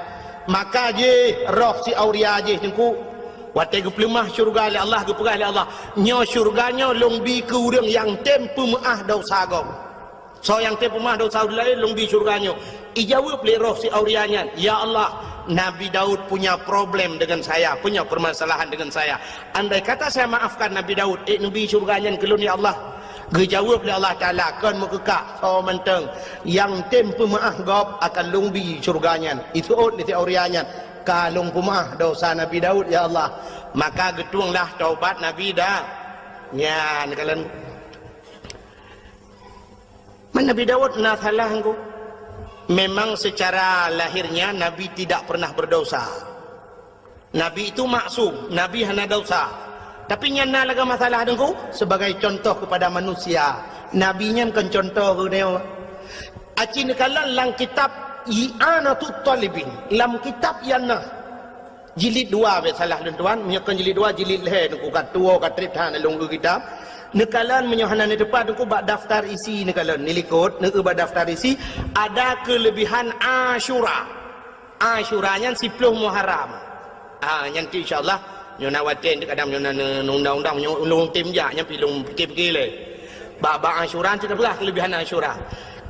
Maka jih roh si auria jih Teungku, watèe geupeuleumah syeuruga lé Allah, geupeugah lé Allah, "Nyoe syeuruga nyoe lôn bi keu ureueng nyang tem peumeu'ah desya gob." Soe nyang tem peumeu'ah desya ureueng laén lôn bi syeuruga nyoe. Ijaweueb lé roh si auria nyan, "Ya Allah, Nabi Daud punya problem dengan saya, punya permasalahan dengan saya. Andai kata saya maafkan Nabi Daud, ék neubi syeuruga nyan keu lôn, ya Allah?" Geujaweueb lé Allah Taala, "Kon meukeukah, soe mantong nyang tem peumeu'ah gob akan lôn bi syeuruga nyan. Iseuôt lé si auria nyan, 'Ka lôn peumeu'ah desya Nabi Daud, ya Allah.'" Maka geutuenglah taubat Nabi Da-, nyan kalon. Man Nabi Daud na salah Teungku. Memang secara lahirnya Nabi tidak pernah berdosa. Nabi itu maksum, Nabi hana dosa. Tapi nyan na lagée masalah Teungku, sebagai contoh kepada manusia. Nabi nyan kon contoh keu tanyoe. Aci neukalon lam kitab I'anatut Talibin, lam kitab nyan na jilid dua, bèk salah lôn tuan, meunyoe kon jilid dua, jilid lhèe Teungku, ka tuwoe ka trép that lôn eu kitab. Neukalon meunyoe hana neuteupat Teungku bak daftar isi neukalon, neulikot, neueu bak daftar isi, ada kelebihan Asyura. Asyura nyan siploh Muharram. Ah, nyan tu insya Allah, nyoe na watèe kadang nyoe na ne-, undang-undang, nyoe ulôn tem jak, nyan pi lôn pikir-pikir lé. Bak, bak Asyura tu peugah kelebihan Asyura.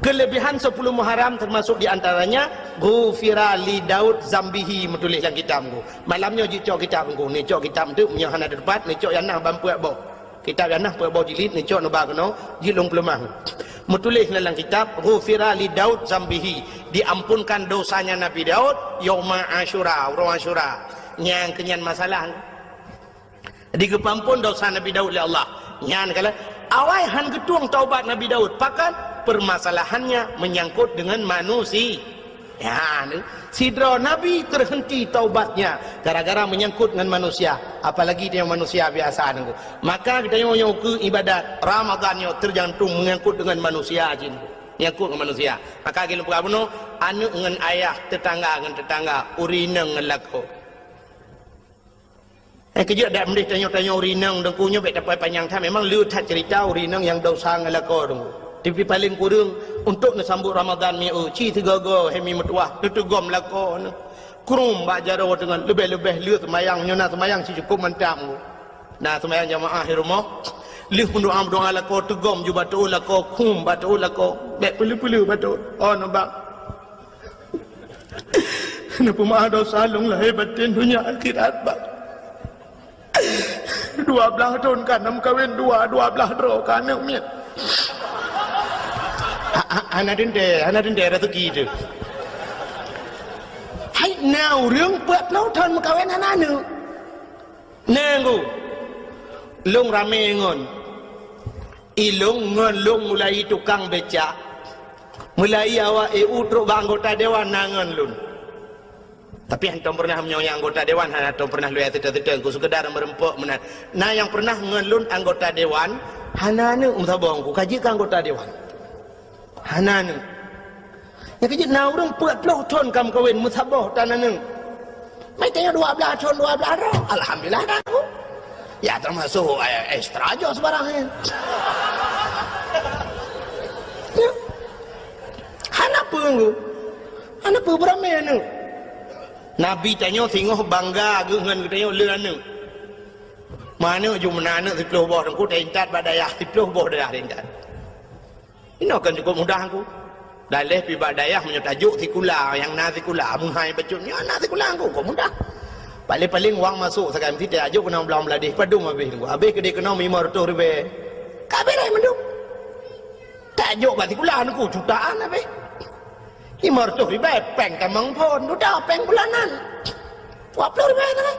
Kelebihan sepuluh Muharram termasuk di antaranya, "Ghufira li Daud zambihi," meutuléh lam kitab Teungku. Malam nyoe jicok kitab Teungku, neucok kitab tu, meunyoe hana teupat, neucok nyang na ban peuet boh. Kitab nyang na peuet boh jilid, neucok neuba keunoe, jilid lôn peuleumah. Meutuléh lam kitab, "Ghufira li Daud zambihi," diampunkan dosanya Nabi Daud, yauma Asyura, uroe Asyura. Nyang keu nyan masalah. Digeupeuampon dosa Nabi Daud lé Allah. Nyan kala awai han geutueng taubat Nabi Daud. Pakon? Permasalahannya menyangkut dengan manusia. Ya, ni. Sidroe nabi terhenti taubatnya gara-gara menyangkut dengan manusia. Apalagi tanyoe manusia biasa Teungku. Maka tanyoe nyoe keu ibadat Ramadan nyoe tergantung menyangkut dengan manusia jih. Menyangkut dengan manusia. Maka lôn peugah bunoe, aneuk ngon ayah, tetangga ngon tetangga, ureueng inong ngon lakoe. Eh, keujeuet dak meudeh tanyoe-tanyoe ureueng inong Teungku nyoe bèk tapanyang that. Memang le that cerita ureueng inong nyang dosa ngon lakoe Teungku. Tapi paléng kureueng untuk neusambot Ramadan mi eu, ci sigoe-goe hai mi meutuwah, neuteugom lakoe neuh. Krum bak jaroe teungon, leubeh-leubeh le seumayang, nyoe na seumayang sicukop mantap Teungku. Na seumayang jamaah di rumoh, lheueh meudoa-meudoa lakoe teugom ju bak teuôt lakoe, krum bak teuôt lakoe, bèk peuleu-peuleu bak teuôt. Oh, nyoe bak Neupeumaaf dosa lôn lahé batén, donya akhirat, Bang. Dua blaih thôn ka na meukawen dua, dua blaih droe ka aneuk miet. Ha, ha, hana teuntèe, hana teuntèe raseuki teuh. Hai, na ureueng peuet ploh thôn meukawen hana aneuk. Nanggu, lôn ramé ngon. Ilôn ngon lôn mulai tukang becak, mulai awak E U trok bak anggota dewan na ngon lôn. Tapi hantom pernah meunyoe nyang anggota dewan hana tom pernah lôn seutôt-seutôt, ku sekedar meureumpok meunan. Na nyang pernah ngon lôn anggota dewan, hana aneuk meusaboh ku ka jeuet keu anggota dewan. Hana aneuk. Nyang keujeuet na ureueng peuet ploh thôn ka meukawen meusaboh tan aneuk. Meutanyoe dua blaih thôn, dua blaih droe. Alhamdulillah dah aku. Ya termasuk, eh, ekstra joh sebarang, eh. Ya. Hana peue nggu. Hana peue beurami aneuk. Nabi tanyoe singoh bangga geuh ngon geutanyoe le aneuk. Meuaneuk ju meunan aneuk siploh boh teungku taintat bak dayah siploh boh dayah taintat. Inoe kan cukup mudah ku. Dan leh pi bak dayah meunyoe tajok sikula nyang na sikula meuhai bacut nyoe na sikula ku kok mudah. Paling-paling wang masok sagai meuti tajok keunoe blang Bangladesh padum habéh teungku. Habéh keudeh keunoe limong reutôh ribèe. Ka beres mandum. Tajok bak sikula teungku jutaan habéh. Limong reutôh ribèe pèng tamong phôn, dudoe pèng bulanan. Dua ploh ribèe sagai.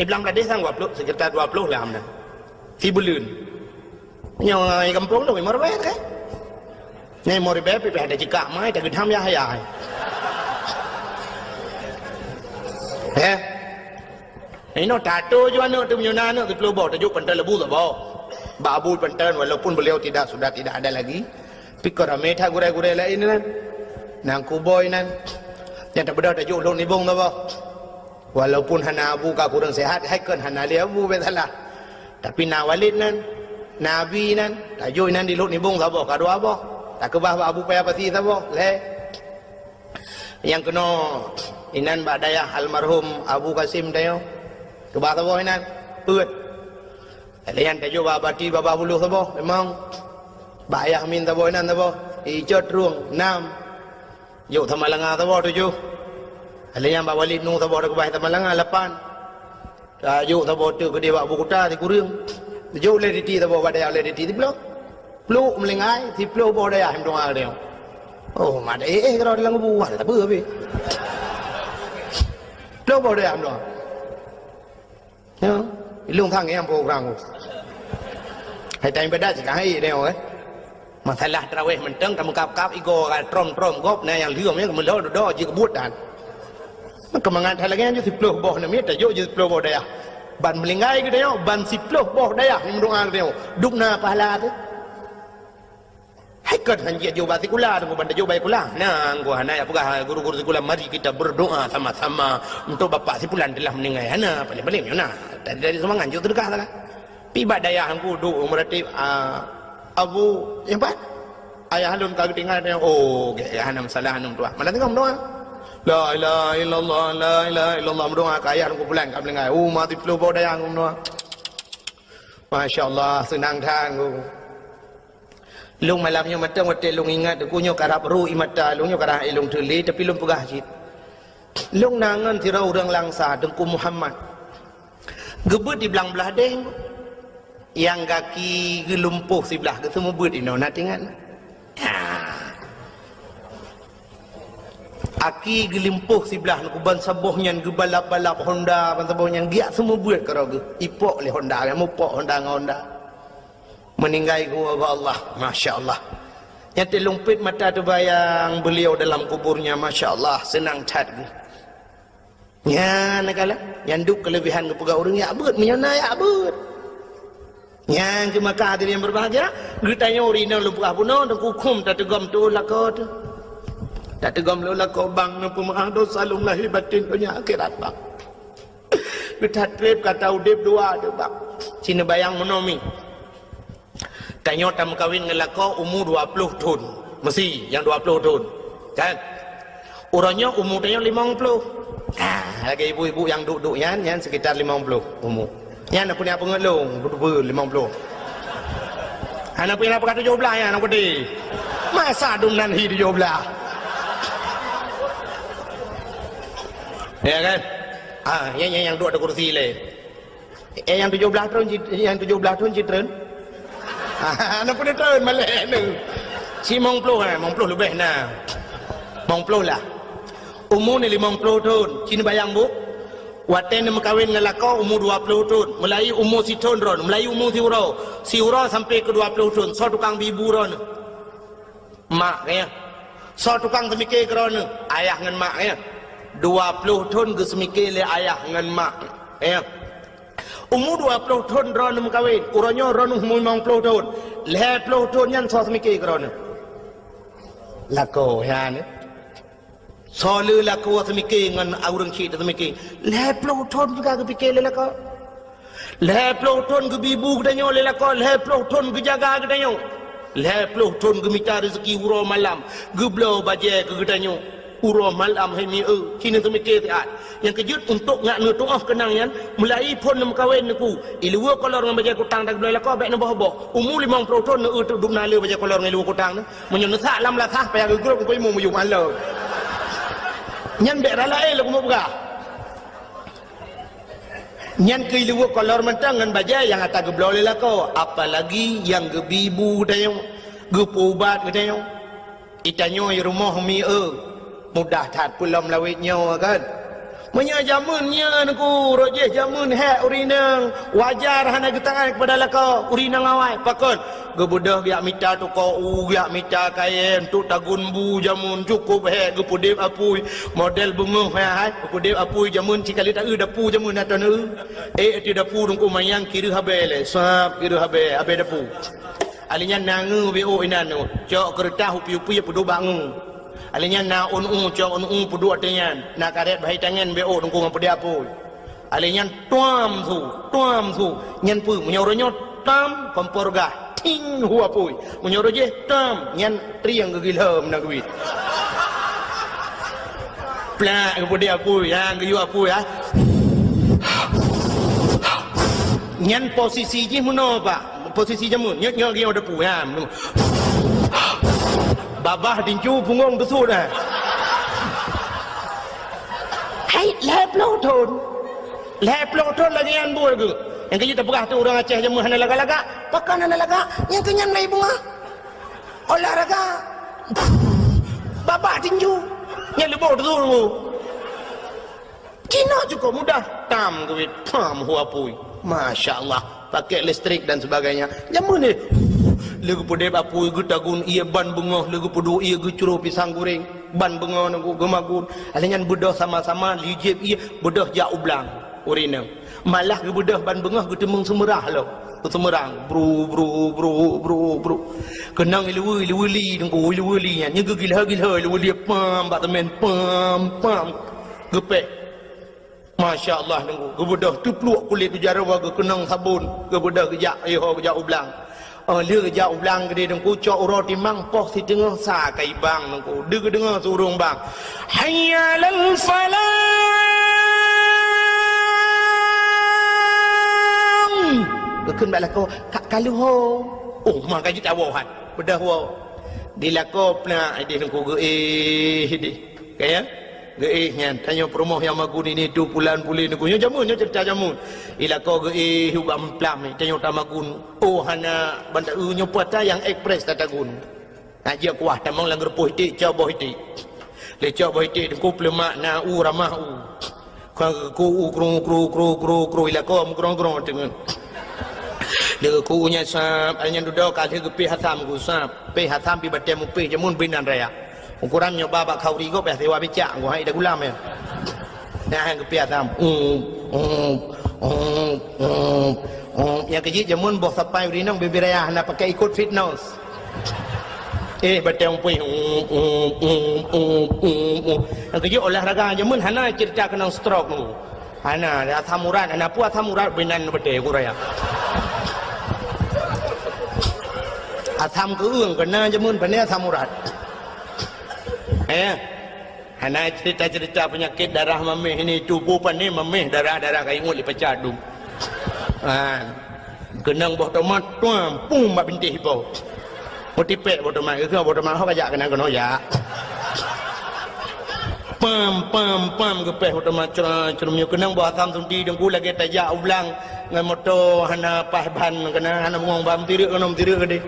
Eh blang Bangladesh sang dua ploh, sekitar dua ploh lah amna. Sibuleuen. Nyoe gampông tu limong ribèe kan? Nyoe limong ribèe pih ada jikak mai tageudham yah-yah. Eh? Inoe tato ju aneuk tu meunyoe na aneuk siploh boh tajok panton leubeh saboh. Bak Abu panton walaupun beliau tidak, sudah tidak ada lagi. Pih ka ramé that gurèe-gurèe laén nyan. Nang kuboi nyan. Nyang tabeudôh tajok lôn nibong saboh. Walaupun hana Abu ka kureueng sehat, hai kon hana lé Abu bèk salah. Tapi na Walid nyan, na Abi nyan, tajok inan di Lhok Nibong saboh ka dua boh. Takeubah bak Abu Paya Pasi saboh, lhèe. Nyang keunoe inan bak dayah almarhum Abu Kasim tanyoe. Keubah saboh inan, peuet. Lhèe nyan tajok bak Bati Babah Buloh saboh, limong. Bak Ayah Min saboh inan saboh, Icot Rueng, nam. Jok Samalanga saboh tujoh. Lheuh nyan bak Walid Nu saboh takeubah Samalanga lapan. Tajok saboh teuk keudeh bak Bukuta sikureueng. Jok lé Diti saboh bak dayah lé Diti siploh. Pluk Meulinggai siploh boh dayah meudoa lé. Oh, mat éh éh keudroe dalam kubu wah tapi habéh. Ploh boh dayah meudoa. Ya, ilung thang nyang program. Hai tai ibadat cit hai deh, eh. Masalah tarawih mantong, tameukab-kab igoe trom-trom gob, na nyang lheueh nyan meulhô dudoe jeuet keubuet tan. Keumangat that lagèe nyan jeuet siplôh boh namiet, tajok jeuet siplôh boh dayah. Ban meuninggai geutanyoe, ban siplôh boh dayah nyang meudoa geutanyoe. Dum na pahala teuh. Hai kon han jeuet jok bak sikula, teungku, ban tajok bak sikula. Nyan, teungku, hana jak peugah guru-guru sikula, "Mari kita berdoa sama-sama untuk bapak si fulan telah meninggal." Hana, paléng-paléng nyoe na. Dari, dari sumbangan jok seudeukah salah. Pi bak dayah, teungku, duek meuratéb, ah, Abu, nyang pat? Ayah lôn ka geutinggai, oh, gèt, hana masalah, aneuk tuah. Malam teungoh meudoa. La ilaha illallah, la ilaha illallah, meudoa keu ayah lôn, teungku, fulan ka meuninggai. Oh, mati ploh boh dayah, teungku, meudoa. Masya Allah, seunang that, teungku. Lôn malam nyoe mantong watèe lôn ingat, teungku, nyoe karab ru ie mata lôn, nyoe karab até lôn teulé, tapi lôn peugah cit. Lôn na ngon sidroe ureueng Langsa, Teungku Muhammad. Geubeuet di Blang Blahdeh, nyang gaki geulumpoh siblah, geuseumeubeuet inoe, na teuingat? Ha. Aki geulumpoh siblah, teungku, ban saboh nyan geubalap-balap Honda, ban saboh nyan geujak seumeubeuet keudroe geuh. Ipok lé Honda, nyang mupok Honda ngon Honda. Meuninggai geuwoe bak Allah, masya Allah. Nyan teuh lôn peuet mata teubayang beliau dalam kuburnya, masya Allah, seunang that geuh. Nyan kalon, nyan duek keuleubehan geupeugah ureueng jak beuet, meunyoe na jak beuet. Nyan keuh maka hadirin yang berbahagia, geutanyoe ureueng inong lôn peugah bunoe, teungku, khuem tateugom tuwoe lakoe teuh. Tateugom lôn lakoe, bang, neupeumeu'ah dosa lôn lahé batén donya akhirat, bang. Geuthat trép ka taudép dua teuh, bang. Ci neubayang meunoe mi. Tanyoe tameukawen ngon lakoe umu dua ploh thon. Meusi nyang dua ploh thon. Kan? Uroe nyoe umu tanyoe limong ploh. Ah, lagèe ibu-ibu nyang duek-duek nyan, nyan sekitar limong ploh umu. Nyan na peue nyang peungeut lôn, beutôi limong ploh. Hana peue nyang peugah tujoh blaih nyan, na peue. Masa dum nan hi tujoh blaih. Ya kan? Ah, nyan, nyan nyang duek di kursi lé. Eh, nyang tujoh blaih thon cit-, nyang tujoh blaih thon cit treun? Hana peue treun malèe nyoe. Ci limong ploh, eh, limong ploh leubeh na. Limong ploh lah. Umu nyoe limong ploh thon. Ci neubayang, Bu. Watèe neumeukawen ngon lakoe umu dua ploh thon. Meulahi umu sithon droeneuh, meulahi umu siuroe. Siuroe sampoe keu dua ploh thon. Soe tukang bi bu droeneuh? Mak, ya. Soe tukang seumike keu droeneuh? Ayah ngon mak, ya. Dua ploh thon geuseumike lé ayah ngon mak, ya. Umu dua ploh thon droeneuh meukawen, uroe nyoe droeneuh umu limong ploh thon. Lhèe ploh thon nyan soe seumike keu droeneuh? Lakoe, ya, ni. Soe le lakoe seumike ngon ureueng chik teuseumike? Lhèe ploh thon juga geupike lé lakoe. Lhèe ploh thon geubi bu geutanyoe lé lakoe, lhèe ploh thon geujaga geutanyoe. Lhèe ploh thon geumita reuzeki uroe malam, geubloe bajèe keu geutanyoe. Uroe malam hai mi eu, ci neuseumiké siat. Nyang keujeuet untuk ngat neutuoh keunang nyan, meulahi phon neumeukawen neuku. Iluwa kolor ngon bajèe kutang dan geubloe lakoe bèk neuboh-boh. Umu limong ploh thon neu eu teuk dum na le bajèe kolor ngon iluwa kutang neu. Meunyoe neusak lam lasah payah geugrôp keu imu meuyuem alô. Nyan bèk rala éh lôn keumeung peugah. Nyan keuh iluwa kolor mantong ngon bajèe nyang ata geubloe lé lakoe, apalagi nyang geubi bu geutanyoe, geupeuubat geutanyoe. Itanyoe i rumoh mi eu, mudah that peulom lawét nyoe kan. Meunyoe jameun nyan ku rot jih jameun hék ureueng inong, wajar hana geutangai keupada lakoe ureueng inong awai. Pakon? Geubeudôh geujak mita tukoe u, geujak mita kayèe, untuk tagun bu jameun cukôp hék geupeudép apui. Model beungoh hai, hai, geupeudép apui jameun cikali ta eu dapu jameun atau neu. Eh, ti dapu dungku mayang kiri habéh lé, sab kiri habéh, habéh dapu. Alèh nyan na ngeu beuôk inan neu. Cok keureutah upi-upi peuduek bak ngeu. Alèh nyan na ôn u, cok ôn u peuduek ateueh nyan. Na karét bahai tangen beuôk dungku ngon peudép apui. Alèh nyan tuam su, tuam su. Nyan peue? Meunyoe uroe nyoe tam, kompor gah. Ting, hu apui. Meunyoe uroe jih tam, nyan trieng geugilhom na geuit. Plak, geupeudép apui, ha, geuyue apui, ha. Nyan posisi jih meunoe, Pak. Posisi jameun. Nyoe, nyoe geuyue apui, ha. Babah tinju punggong beusut, ha. Hai, lhèe ploh thon. Lhèe ploh thon lagèe nyan buet geuh. Nyang keu jih tapeugah tu ureueng Aceh jameun hana lagak-lagak. Pakon hana lagak? Nyang keu nyan meulayeue beungoh. Olahraga. Babah tinju. Nyan leuboh teuturu. Cina cukup mudah. Tam geuit. Pam hu apui. Masya Allah. Pakai listrik dan sebagainya. Jameun ni. Lheueh geupeudeb apui, geutagun ié ban beungoh, lheueh geupeuduek ié geucroh pisang goreng ban beungoh, Teungku, geumagun. Lheueh nyan beudôh sama-sama, lheueh jieb ié beudôh jak u blang, ureueng inong. Malah geubeudôh ban beungoh geuteumeung seumeurah lom. Geuseumeurang, bru, bru, bru, bru, bru. Keunong ileue, ileue li, Teungku, ileue li nyan. Nyan geugilhôi-gilhôi ileue li, pam, bak teumèn, pam, pam. Geupéh. Masya Allah, Teungku. Geubeudôh teupluek kulét u jaroe, geukeunong sabon. Geubeudôh geujak, iho geujak u blang. Oh, lheueh geujak u blang keudéh, Teungku, cok uroe timang poh siteungoh sa ka ibang, Teungku. Deuh geudeungoe su ureueng bang, "Hayya 'alal falah!" Geukheun bak lakoe, "Ka, ka lheueh ho." Oh, maka jeuet awoe that. Beudôh woe. Di lakoe plak idéh, Teungku, geuéh idéh. Ka ya? Geuéh nyan, tanyoe peurumoh nyang magun ini tu pulan pulin, Teungku. Nyoe jameun, nyoe ceurita jameun. Di lakoe geuéh ubak meuphlam, tanyoe tamagun. Oh, hana, ban ta-, nyoe puasa nyang ekspres tatagun. Nak jeuet kuah, tamong lam geureupoh iték, cok boh iték. Lé cok boh iték, Teungku, peuleumak na u, ramah u. Ka geukeu u, kru, kru, kru, kru, kru, di lakoe meugrong-grong teungeut. Lé geukeu u nyan sab, ai nyan dudoe ka lheueh geupéh asam, geusab. Péh asam pih batèe mupéh jameun binan raya. Ukuran nyoe ba bak khauri gob, yah siwa bicak, geuhai dagulam nyan. Nah, geupéh asam. Um, um, um, um, um. Nyang keujeuet jameun boh sapai ureueng inong bibir raya hana pakai ikot fitness. Eh, batèe mupéh. Um, um, um, um, um, um. Nyang keujeuet olahraga jameun hana ceurita keunong stroke, Teungku. Hana, asam urat, hana peue asam urat binan batèe ku raya. Asam keueung keuna jameun, pane asam urat. Eh, hana ceurita-ceurita peunyakét darah maméh ini, tuboh pane maméh darah-darah ka ingot lé pacat dum. Ha. Keunong boh tomat, tuam, pum bak bintéh ipo. Meutipék boh tomat, geukheun boh tomat, ho kajak keunan keunoe jak. Pam, pam, pam, geupéh boh tomat, cra, crum, nyoe keunong boh asam sunti, Teungku, lagèe tajak u blang ngon moto hana paih ban, keunan hana meungong ban, meutirek keunoe, meutirek keudéh.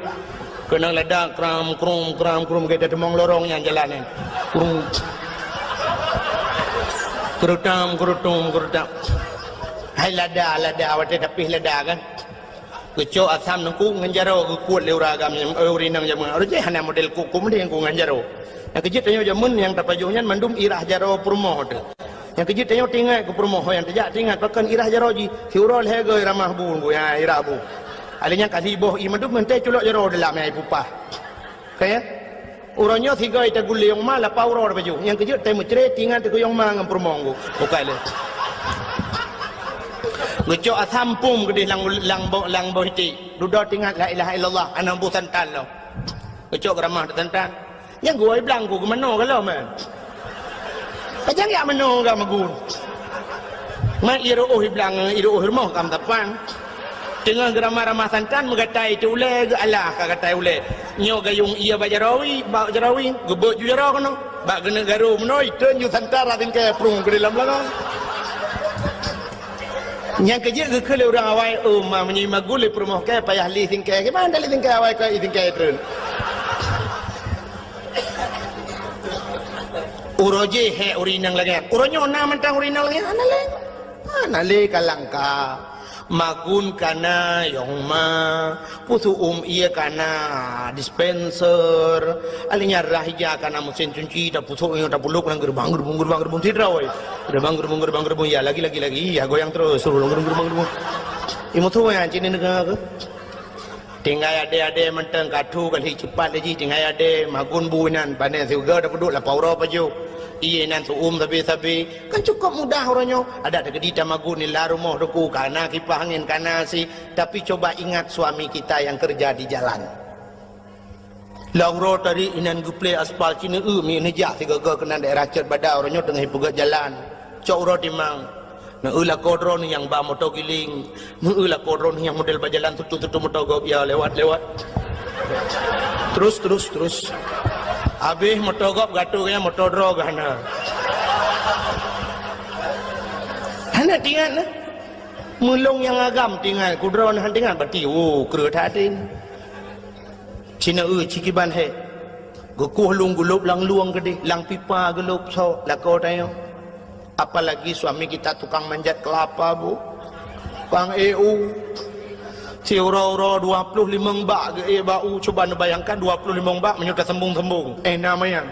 Keunong lada, kram, krum, kram, krum, geuteumeung lorong nyang jalan nyan. Krum. Keurutam, keurutum, keurutam. Hai lada, lada, watèe tapéh lada kan. Geucok asam, Teungku, ngon jaroe geukuet lé ureueng agam, eh, ureueng inong jameun. Ureueng jih hana model kok-kok meudeh, Teungku, ngon jaroe. Nyang keujeuet tanyoe jameun nyang tapajoh nyan mandum irah jaroe peurumoh teuh. Nyang keujeuet tanyoe teuingat keu peurumoh, nyang tajak teuingat pakon irah jaroe jih. Siuroe lhèe goe ramah bu, Teungku, ya, irah bu. Alèh nyan ka siboh ié mandum, meuntèe culok jaroe dalam, ya, ipupah. Ka ya? Uroe nyoe sigoe tagulé nyang ma, lapan uroe tapajoh. Nyang keujeuet tai meucré, teuingat teuh keu nyang ma ngon peurumoh, Teungku. Bukai lé. Geucok asam pum keudéh lam, lam bo-, lam boh iték. Dudoe teuingat la ilaha illallah, aneuk bu santan lom. Geucok geuramah teuh santan. Nyang geuwoe blang ku geumanoe galom, eh. Pajan jak manoe gam magun. Mat ié reuôh iblang, ié reuôh rumoh gam tapang. Teungoh geuramah-ramah santan, meugatai teu ulèe, geualah ka gatai ulèe. Nyoe gayong ié bak jaroe, bak jaroe, geubeuet ju jaroe keunoe. Bak geuneuk garu meunoe, iteun ju santan rot singkèe prung keudéh lam langon. Nyang keujeuet geukheun lé ureueng awai, "Oh, ma, meunyoe magun lé peurumoh kèe, payah lé singkèe. Kiban lé singkèe awai keu singkèe treun." Uroe jih hék ureueng inong lagèe nyan. Uroe nyoe na mantong ureueng inong lagèe nyan? Hana lé. Hana lé ka langka. Magun ka na, yong ma. Pusôk ôm ié ka na, dispenser. Alèh nyan rhah ija ka na, meusén cuci, tapusoe nyoe, tapulop ngon geureubeung, geureubeung, geureubeung, geureubeung sidroe. Geureubeung, geureubeung, geureubeung, geureubeung, ya, lagi, lagi, lagi, ya, goyang terus, geureubeung, geureubeung, geureubeung. Ié musoh nyan, cit nyoe deungoe keuh. Tinggai adé-adé mantong, ka thu ka lheueh cepat lé jih, tinggai adé, magun bu inan, pane siuga tapeuduek lapan uroe pajoh. Ié inan seu-ôm sabe-sabe. Kan cukôp mudah uroe nyoe. Adak teukeudi tamagun nila rumoh Teungku, ka na kipah angén, ka na si. Tapi coba ingat suami kita yang kerja di jalan. Lam uroe tadi inan geuplè aspal, ci neu-eu mi neujak sigoe-goe keunan daerah Cot Bada, uroe nyoe teungoh ipeugöt jalan. Cok uroe timang. Neu-eu lakoe droeneuh nyang ba moto giling. Neu-eu lakoe droeneuh nyang model ba jalan tutu-tutu moto gob, ya, lewat-lewat. Terus, terus, terus. Habéh moto gob gatoe nyan, moto droe geuh hana. Hana teuingat nah. Meulông nyang agam teuingat, keu droeneuh hana teuingat, berarti, oh, kreueh that até nyan. Ci neu-eu, ci kiban hék. Geukueh lôn geulôb lam lueng keudéh, lam pipa geulôb sok lakoe tanyoe. Apalagi suami kita tukang manjat kelapa, Bu. Tukang E U. Siuroe-uroe dua ploh limong bak geuék bak u, cuba neubayangkan dua ploh limong bak meunyoe tasambong-sambong. Eh, na manyang.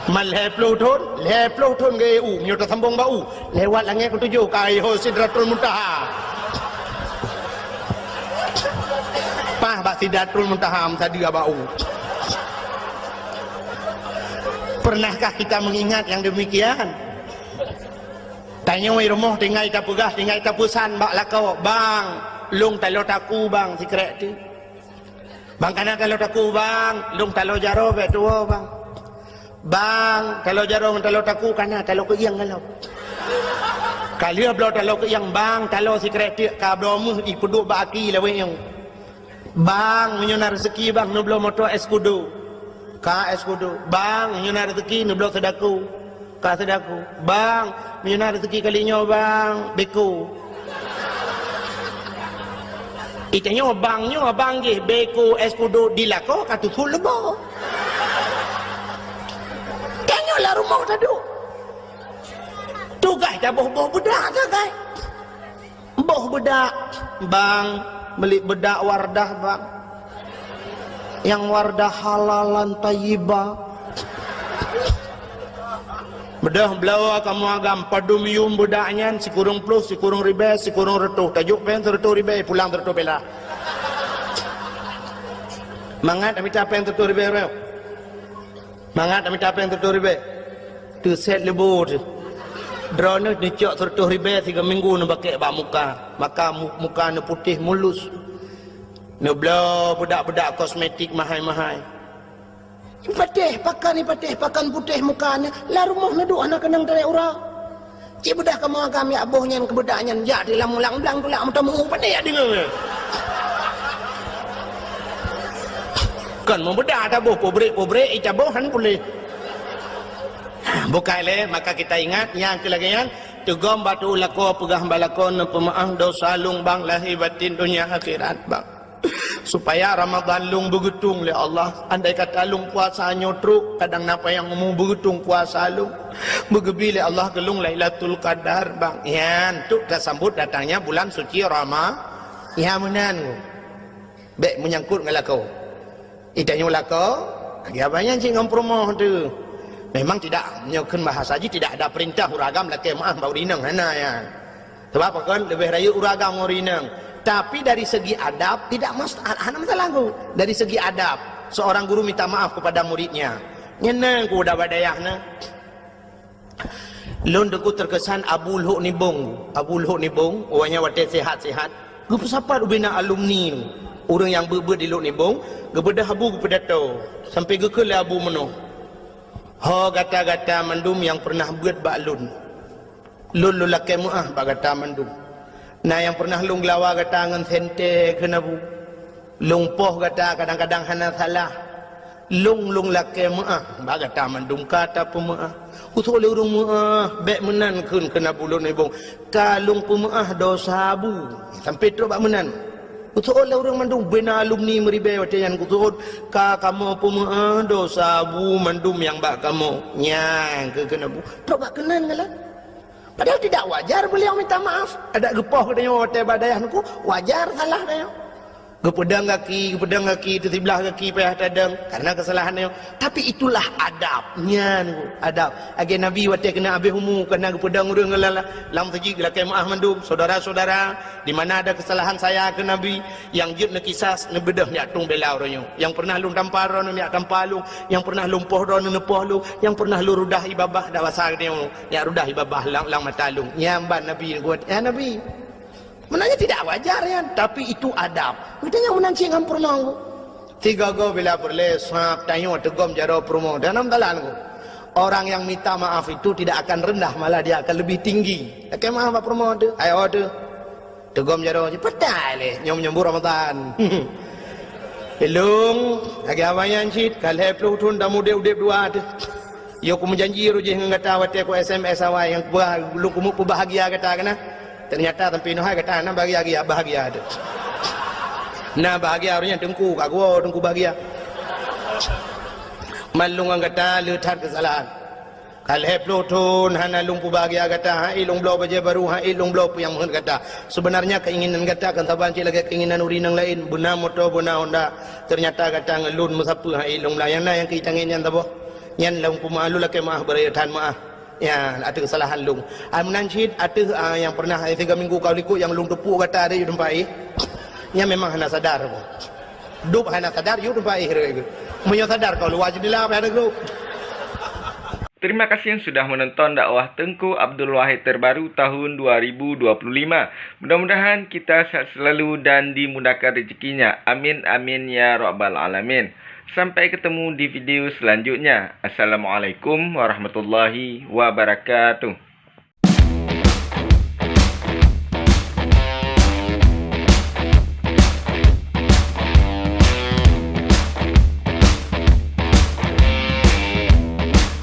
Man lhèe ploh thon, lhèe ploh thon geuék u, meunyoe tasambong bak u, lewat langèt keutujoh ka i ho Sidratul Muntaha. Paih bak Sidratul Muntaha meusadeue bak u. Pernahkah kita mengingat yang demikian? Tanyoe i rumoh tinggai tapeugah, tinggai tapeusan bak lakoe, "Bang, lôn taloe taku, Bang, sikrek teuk." "Bang, kana taloe taku, Bang, lôn taloe jaroe bèk tuwoe, Bang." "Bang, taloe jaroe ngon taloe taku kana, taloe keuieng galom." Ka lheueh bloe taloe keuieng, "Bang, taloe sikrek teuk," ka bloe meuh i peuduek bak aki lawét nyoe. "Bang, meunyoe na reuzeki, Bang, neubloe moto Escudo." Ka Escudo. "Bang, meunyoe na reuzeki, neubloe Sedaco." Ka Sedaco. "Bang, meunyoe na reuzeki kali nyoe, Bang, Beko." Itanyoe bang nyoe, bang jih Beko, Escudo di lakoe ka teusut leubo. Tanyoe lam rumoh taduek. Tugaih taboh-boh beudak sagai. Boh beudak, "Bang, meuli beudak Wardah, Bang. Nyang Wardah halalan thayyibah." Beudôh bloe kamoe agam, padum yuem beudak nyan, sikureueng ploh, sikureueng ribèe, sikureueng reutôh. Tajok péng sireutôh ribèe, pulang sireutôh peula. Mangat mita péng sireutôh ribèe, bro. Mangat mita péng sireutôh ribèe. Teusét leubo teuh. Droeneuh neucok sireutôh ribèe sigoe minggu neubakèk bak muka. Maka mu-, muka neuputéh mulus. Neubloe beudak-beudak kosmetik mahai-mahai. Patéh pakan, patéh pakan putéh muka nyan. Lam rumoh neuduek hana keunong tarek uroe. Cit beudôh kamoe agam jak boh nyan keu beudak nyan, jak di lam ulang blang tulak meutameu, pandai jak deungoe. Kon meubeudak taboh, peubrek-peubrek, ih, taboh han puléh. Bukai lé, maka kita ingat, nyang keu lagèe nyan, teugom bak lakoe, peugah bak lakoe, neupeumeu'ah dosa lôn, Bang, lahé batin, donya akhirat, Bang. Supaya Ramadhan lôn beugeutong lé Allah. Andai kata lôn puasa nyoe trok, kadang na panyang umu, beugeutong puasa lôn. Beugeubri lé Allah keu lôn Lailatul Qadar, Bang. Nyan, trok tasambot datangnya bulan suci Rama-, nyan meunan. Bèk meunyangkot ngon lakoe. Itanyoe lakoe, lagèe abang nyan cit ngon peurumoh teuh. Memang tidak, nyoe kheun bahasa jih, tidak ada perintah ureueng agam lakèe meu'ah bak ureueng inong, hana nyan. Sabab pakon, leubeh rayeuk ureueng agam ngon ureueng inong. Tapi dari segi adab, tidak mas-, hana masalah, Guru. Dari segi adab, seorang guru minta maaf kepada muridnya. Nyan na, Guru, dah bak dayah na. Lôn, Teungku, terkesan Abu Lhok Nibong. Abu Lhok Nibong, awaknyan watèe sehat-sehat, geupeusapat ubena alumni, ureueng nyang beuet-beuet di Lhok Nibong, geubeudôh Abu geupidato, sampoe geukheun lé Abu meunoe, "Ho gata-gata mandum nyang peureunah beuet bak lôn. Lôn, lôn lakèe meu'ah bak gata mandum. Na nyang peureunah lôn geulawa gata ngon sentée," kheun Abu. "Lôn poh gata kadang-kadang hana salah. Lôn, lôn lakèe meu'ah bak gata mandum ka tapeumeu'ah. Usôk lé ureueng meu'ah, bèk meunan kheun," kheun Abu Lhok Nibong. "Ka lôn peumeu'ah dosa Abu." Sampoe trok bak meunan. "Usôk lé ureueng mandum, bubena alumni meuribèe watèe nyan, usôk ka kamoe peumeu'ah dosa Abu mandum nyang bak kamoe." Nyan kheun Abu. Trok bak keunan galak. Padahal tidak wajar beliau minta maaf. Adak geupoh geutanyoe watèe bak dayah Teungku, wajar salah tanyoe. Geupeudong gaki, geupeudong gaki, teusiblah gaki payah tadong karena kesalahan nyoe. Tapi itulah adab. Nyan, adab. Lagèe Nabi watèe keuneuk habéh umu, karena geupeudong ureueng lam, lam meuseujid, geulakèe meu'ah mandum, "Saudara-saudara, di mana ada kesalahan saya," kheun Nabi, "nyang jeuet neukisas, neubeudôh neujak tueng bela ureueng nyoe. Nyang peureunah lôn tampa droeneuh, neujak tampa lôn. Nyang peureunah lôn poh droeneuh, neupoh lôn. Nyang peureunah lôn rudah ie babah," dak basa geutanyoe, "neujak rudah ie babah lam, lam mata lôn." Nyan ban Nabi geupeugah, "Ya Nabi." Meunan nyan tidak wajar nyan, tapi itu adab. Geutanyoe meunan cit ngon peurumoh. Sigoe-goe bila peureulèe, sab tanyoe teugom jaroe peurumoh. Dan dalam talan ku, orang yang minta maaf itu tidak akan rendah, malah dia akan lebih tinggi. Lakèe meu'ah bak peurumoh teuh, ayo teuh. Teugom jaroe jih, peue tai lé, nyoe meunyoe Ramadhan. Ilôn, lagèe awai nyan cit, ka lhèe ploh thon tamudép-udép dua teuh. Yo kumeujanji roh jih ngon gata watèe ku S M S awai nyang kuba lôn keumeuk peubahagia gata keunan. Ternyata sampoe nyoe hai gata na bahagia-bahagia, bahagia teuh. Na bahagia ureueng nyan Teungku, ka geuwoe Teungku bahagia. Man lôn ngon gata le that keusalahan. Ka lhèe ploh thôn hana lôn peubahagia gata, han ék lôn bloe bajèe barô, han ék lôn bloe peue nyang meuheuet gata. Sebenarnya keinginan gata kan saban cit lagèe keinginan ureueng nyang laén, beuna moto, beuna Honda. Ternyata gata ngon lôn meusapeue han ék lôn blang. Nyang na nyang keu tangieng nyan saboh. Nyan lôn peumeu'ah, lôn lakèe meu'ah, beuraya that meu'ah. Ya, ateueh kesalahan lôn. Ai meunan cit ateueh, ah, nyang pernah, eh, tiga minggu ka likot nyang lôn teupuk gata di teumpat éh. Nyan memang hana sadar. Dub hana sadar, yue teumpat éh rot. Meunyoe sadar kau luwa jendela payah neugok. Terima kasih sudah menonton dakwah Teungku Abdul Wahid terbaru tahun dua ribu dua puluh lima. Mudah-mudahan kita sehat selalu dan dimudahkan rezekinya. Amin, amin, ya rabbal alamin. Sampai ketemu di video selanjutnya. Assalamualaikum warahmatullahi wabarakatuh.